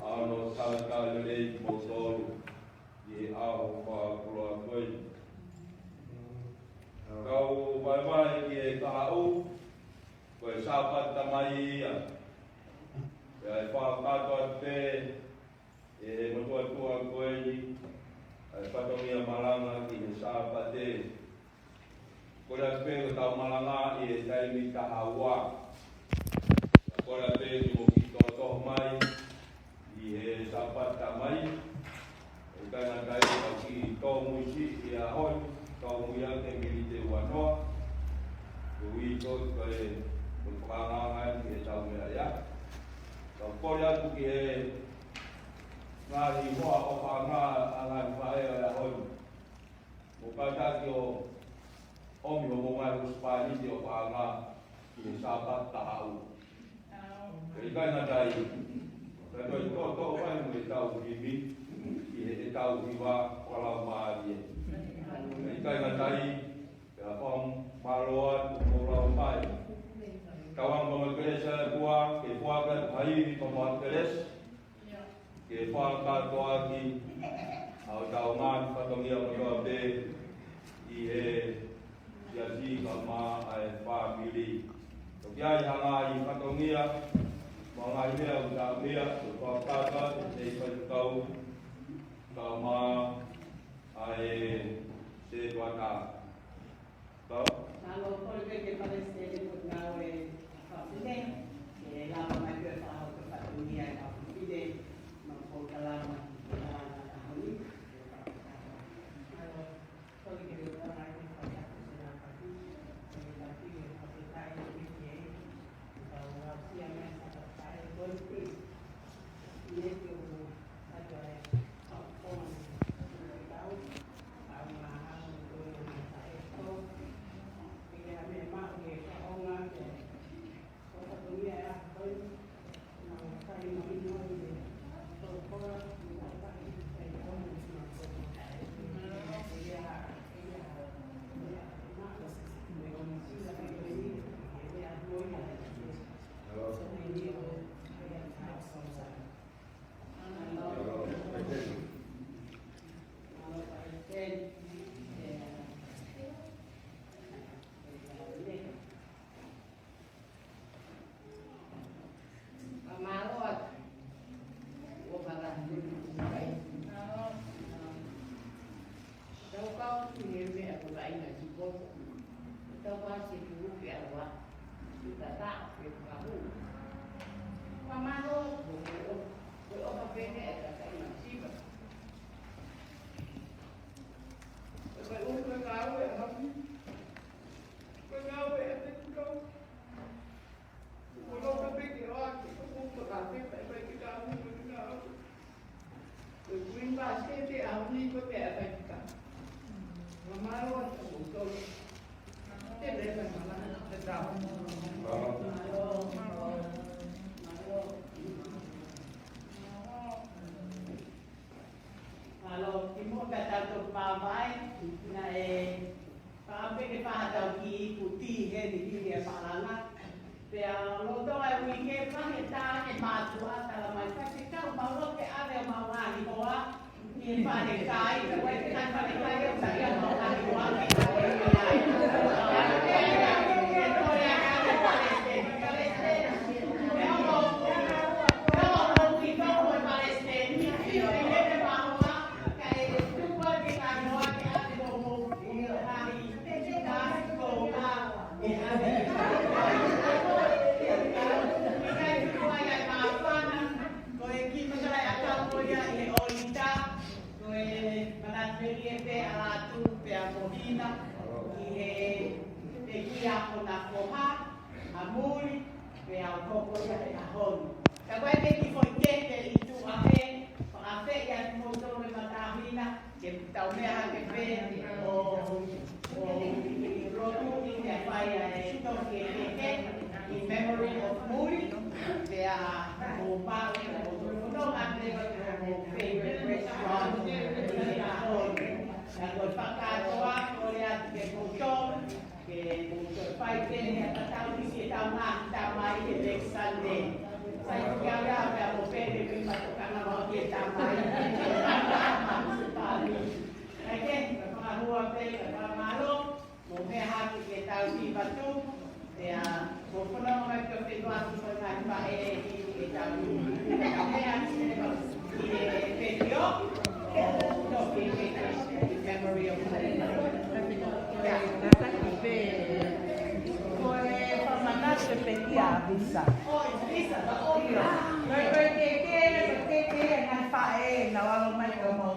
ʻa hono talitali lelei kimoutolu ʻi he ʻaho fakakoloa ko eni. Kau vaivai ki he kahaʻu, ko e Sāpate Tamai ia. Pea ʻe fakakakato atu pē ʻe he motuʻa tuʻa ko eni ʻa e fatongia malanga ki he Sāpate. Kole atu pē ke tau malanga ʻi he taimi taha ua. Kole atu pē ke mou kiʻi toʻotoʻo mai ʻi he Sāpate Tamai. ʻIkai ngata ai, tau kiʻi tōmui siʻi ʻi he ʻaho ni, tōmui ʻaki e miniti ʻe ua noa. Koeʻuhi ko e, ko e fakaangaanga eni ki heʻetau meʻa ia. Kau kole atu ki he ngaahi hoa ʻo e paʻanga ʻa e ngaahi faʻē ʻo e ʻaho ni. Mou kātaki ʻo ʻomi hoʻomou ngaahi husepāniti ʻo paʻanga ki he Sāpate taha ua. Pea ʻikai ngata ai, ka toe toʻotoʻo mai mo ʻetau himi ʻi heʻetau hiva fakalaumālie. Pea ʻikai ngata ai, pea fakamālō atu hoʻomou lava mai. Tauange mo e kelesi ʻa e ʻOtua ke foaki atu ha ivi pea mo ha kelesi ke fakakātoa ʻaki ʻa hotau ngaahi fatongia kotoa pē ʻi he siasi kae ʻumaʻā e fāmili. Toki ʻi ai ha ngaahi fatongia mo e ngaahi meʻa ʻoku tau meʻa, ʻoku fakakātoa ʻe he faifekau kae ʻumaʻā e sētuata. Tau. Mālō, kole pē ki he Palesiteni Potungāue ʻa e Fafine, ke lava mai pē ʻo fakahoko e fatongia ʻa e Fafine, mo e polokalama, ke lava ʻi he ʻaho ni. Mālō, kole ki he Potungāue ʻa e Fafine, ke lava mai pē ʻo fakahoko e fatongia ʻa e Fafine. mātuʻa, tala mai, fai pē ke tau maʻu ke ʻave homau ngaahi hoa ki he fale kai, ka ʻoku ʻikai ke fale kai, ʻoku ʻikai ke ʻave homau ngaahi hoa. Ko e kiʻi matala ʻa e kau ko ia ʻi he ʻolita, ko e manatu pē ʻa Lātū pea mo Hina, ʻi he pekia ko na ko ha, a muli, pea u hoko ia he ʻaho ni. Ka ko e kiʻi foʻi keke ʻi tuʻa pē, fakaafeʻi atu mo tō me matahina, ke tau meʻa hake pē ʻo, ʻo, ʻo lotu ki he fai ʻa e toki keke, in memory of Muli, pea ʻo maʻu, ʻo tō no ʻa te ʻo favorite restaurant, ʻi he ʻaho ni. Ka ko e fakakātoa, kole atu ke mou tō, ke mou tō fai pē ʻa e tatau ki he tau ngaahi tamai he next Sunday. Sai ki au ia, pea mo pele ke ma toka na mau ki he tamai. Pali. Kae kehe, ka fakamālō pē, ka fakamālō, mo meʻa hake ke tau ki Vatu, pea mo fono mai ke fenua ki ko e ngaahi faʻē ki ke tau. Meʻa ki he, ki he pekia, ʻo toki ke, ke memory of. Ia, na taki pē. Ko e fakamanatu e pekia ʻa Visa. ʻO, ʻe Visa, ʻo, ia. Ko e, ko e keke, ko e keke, ngaahi faʻē, na alo mai ka mau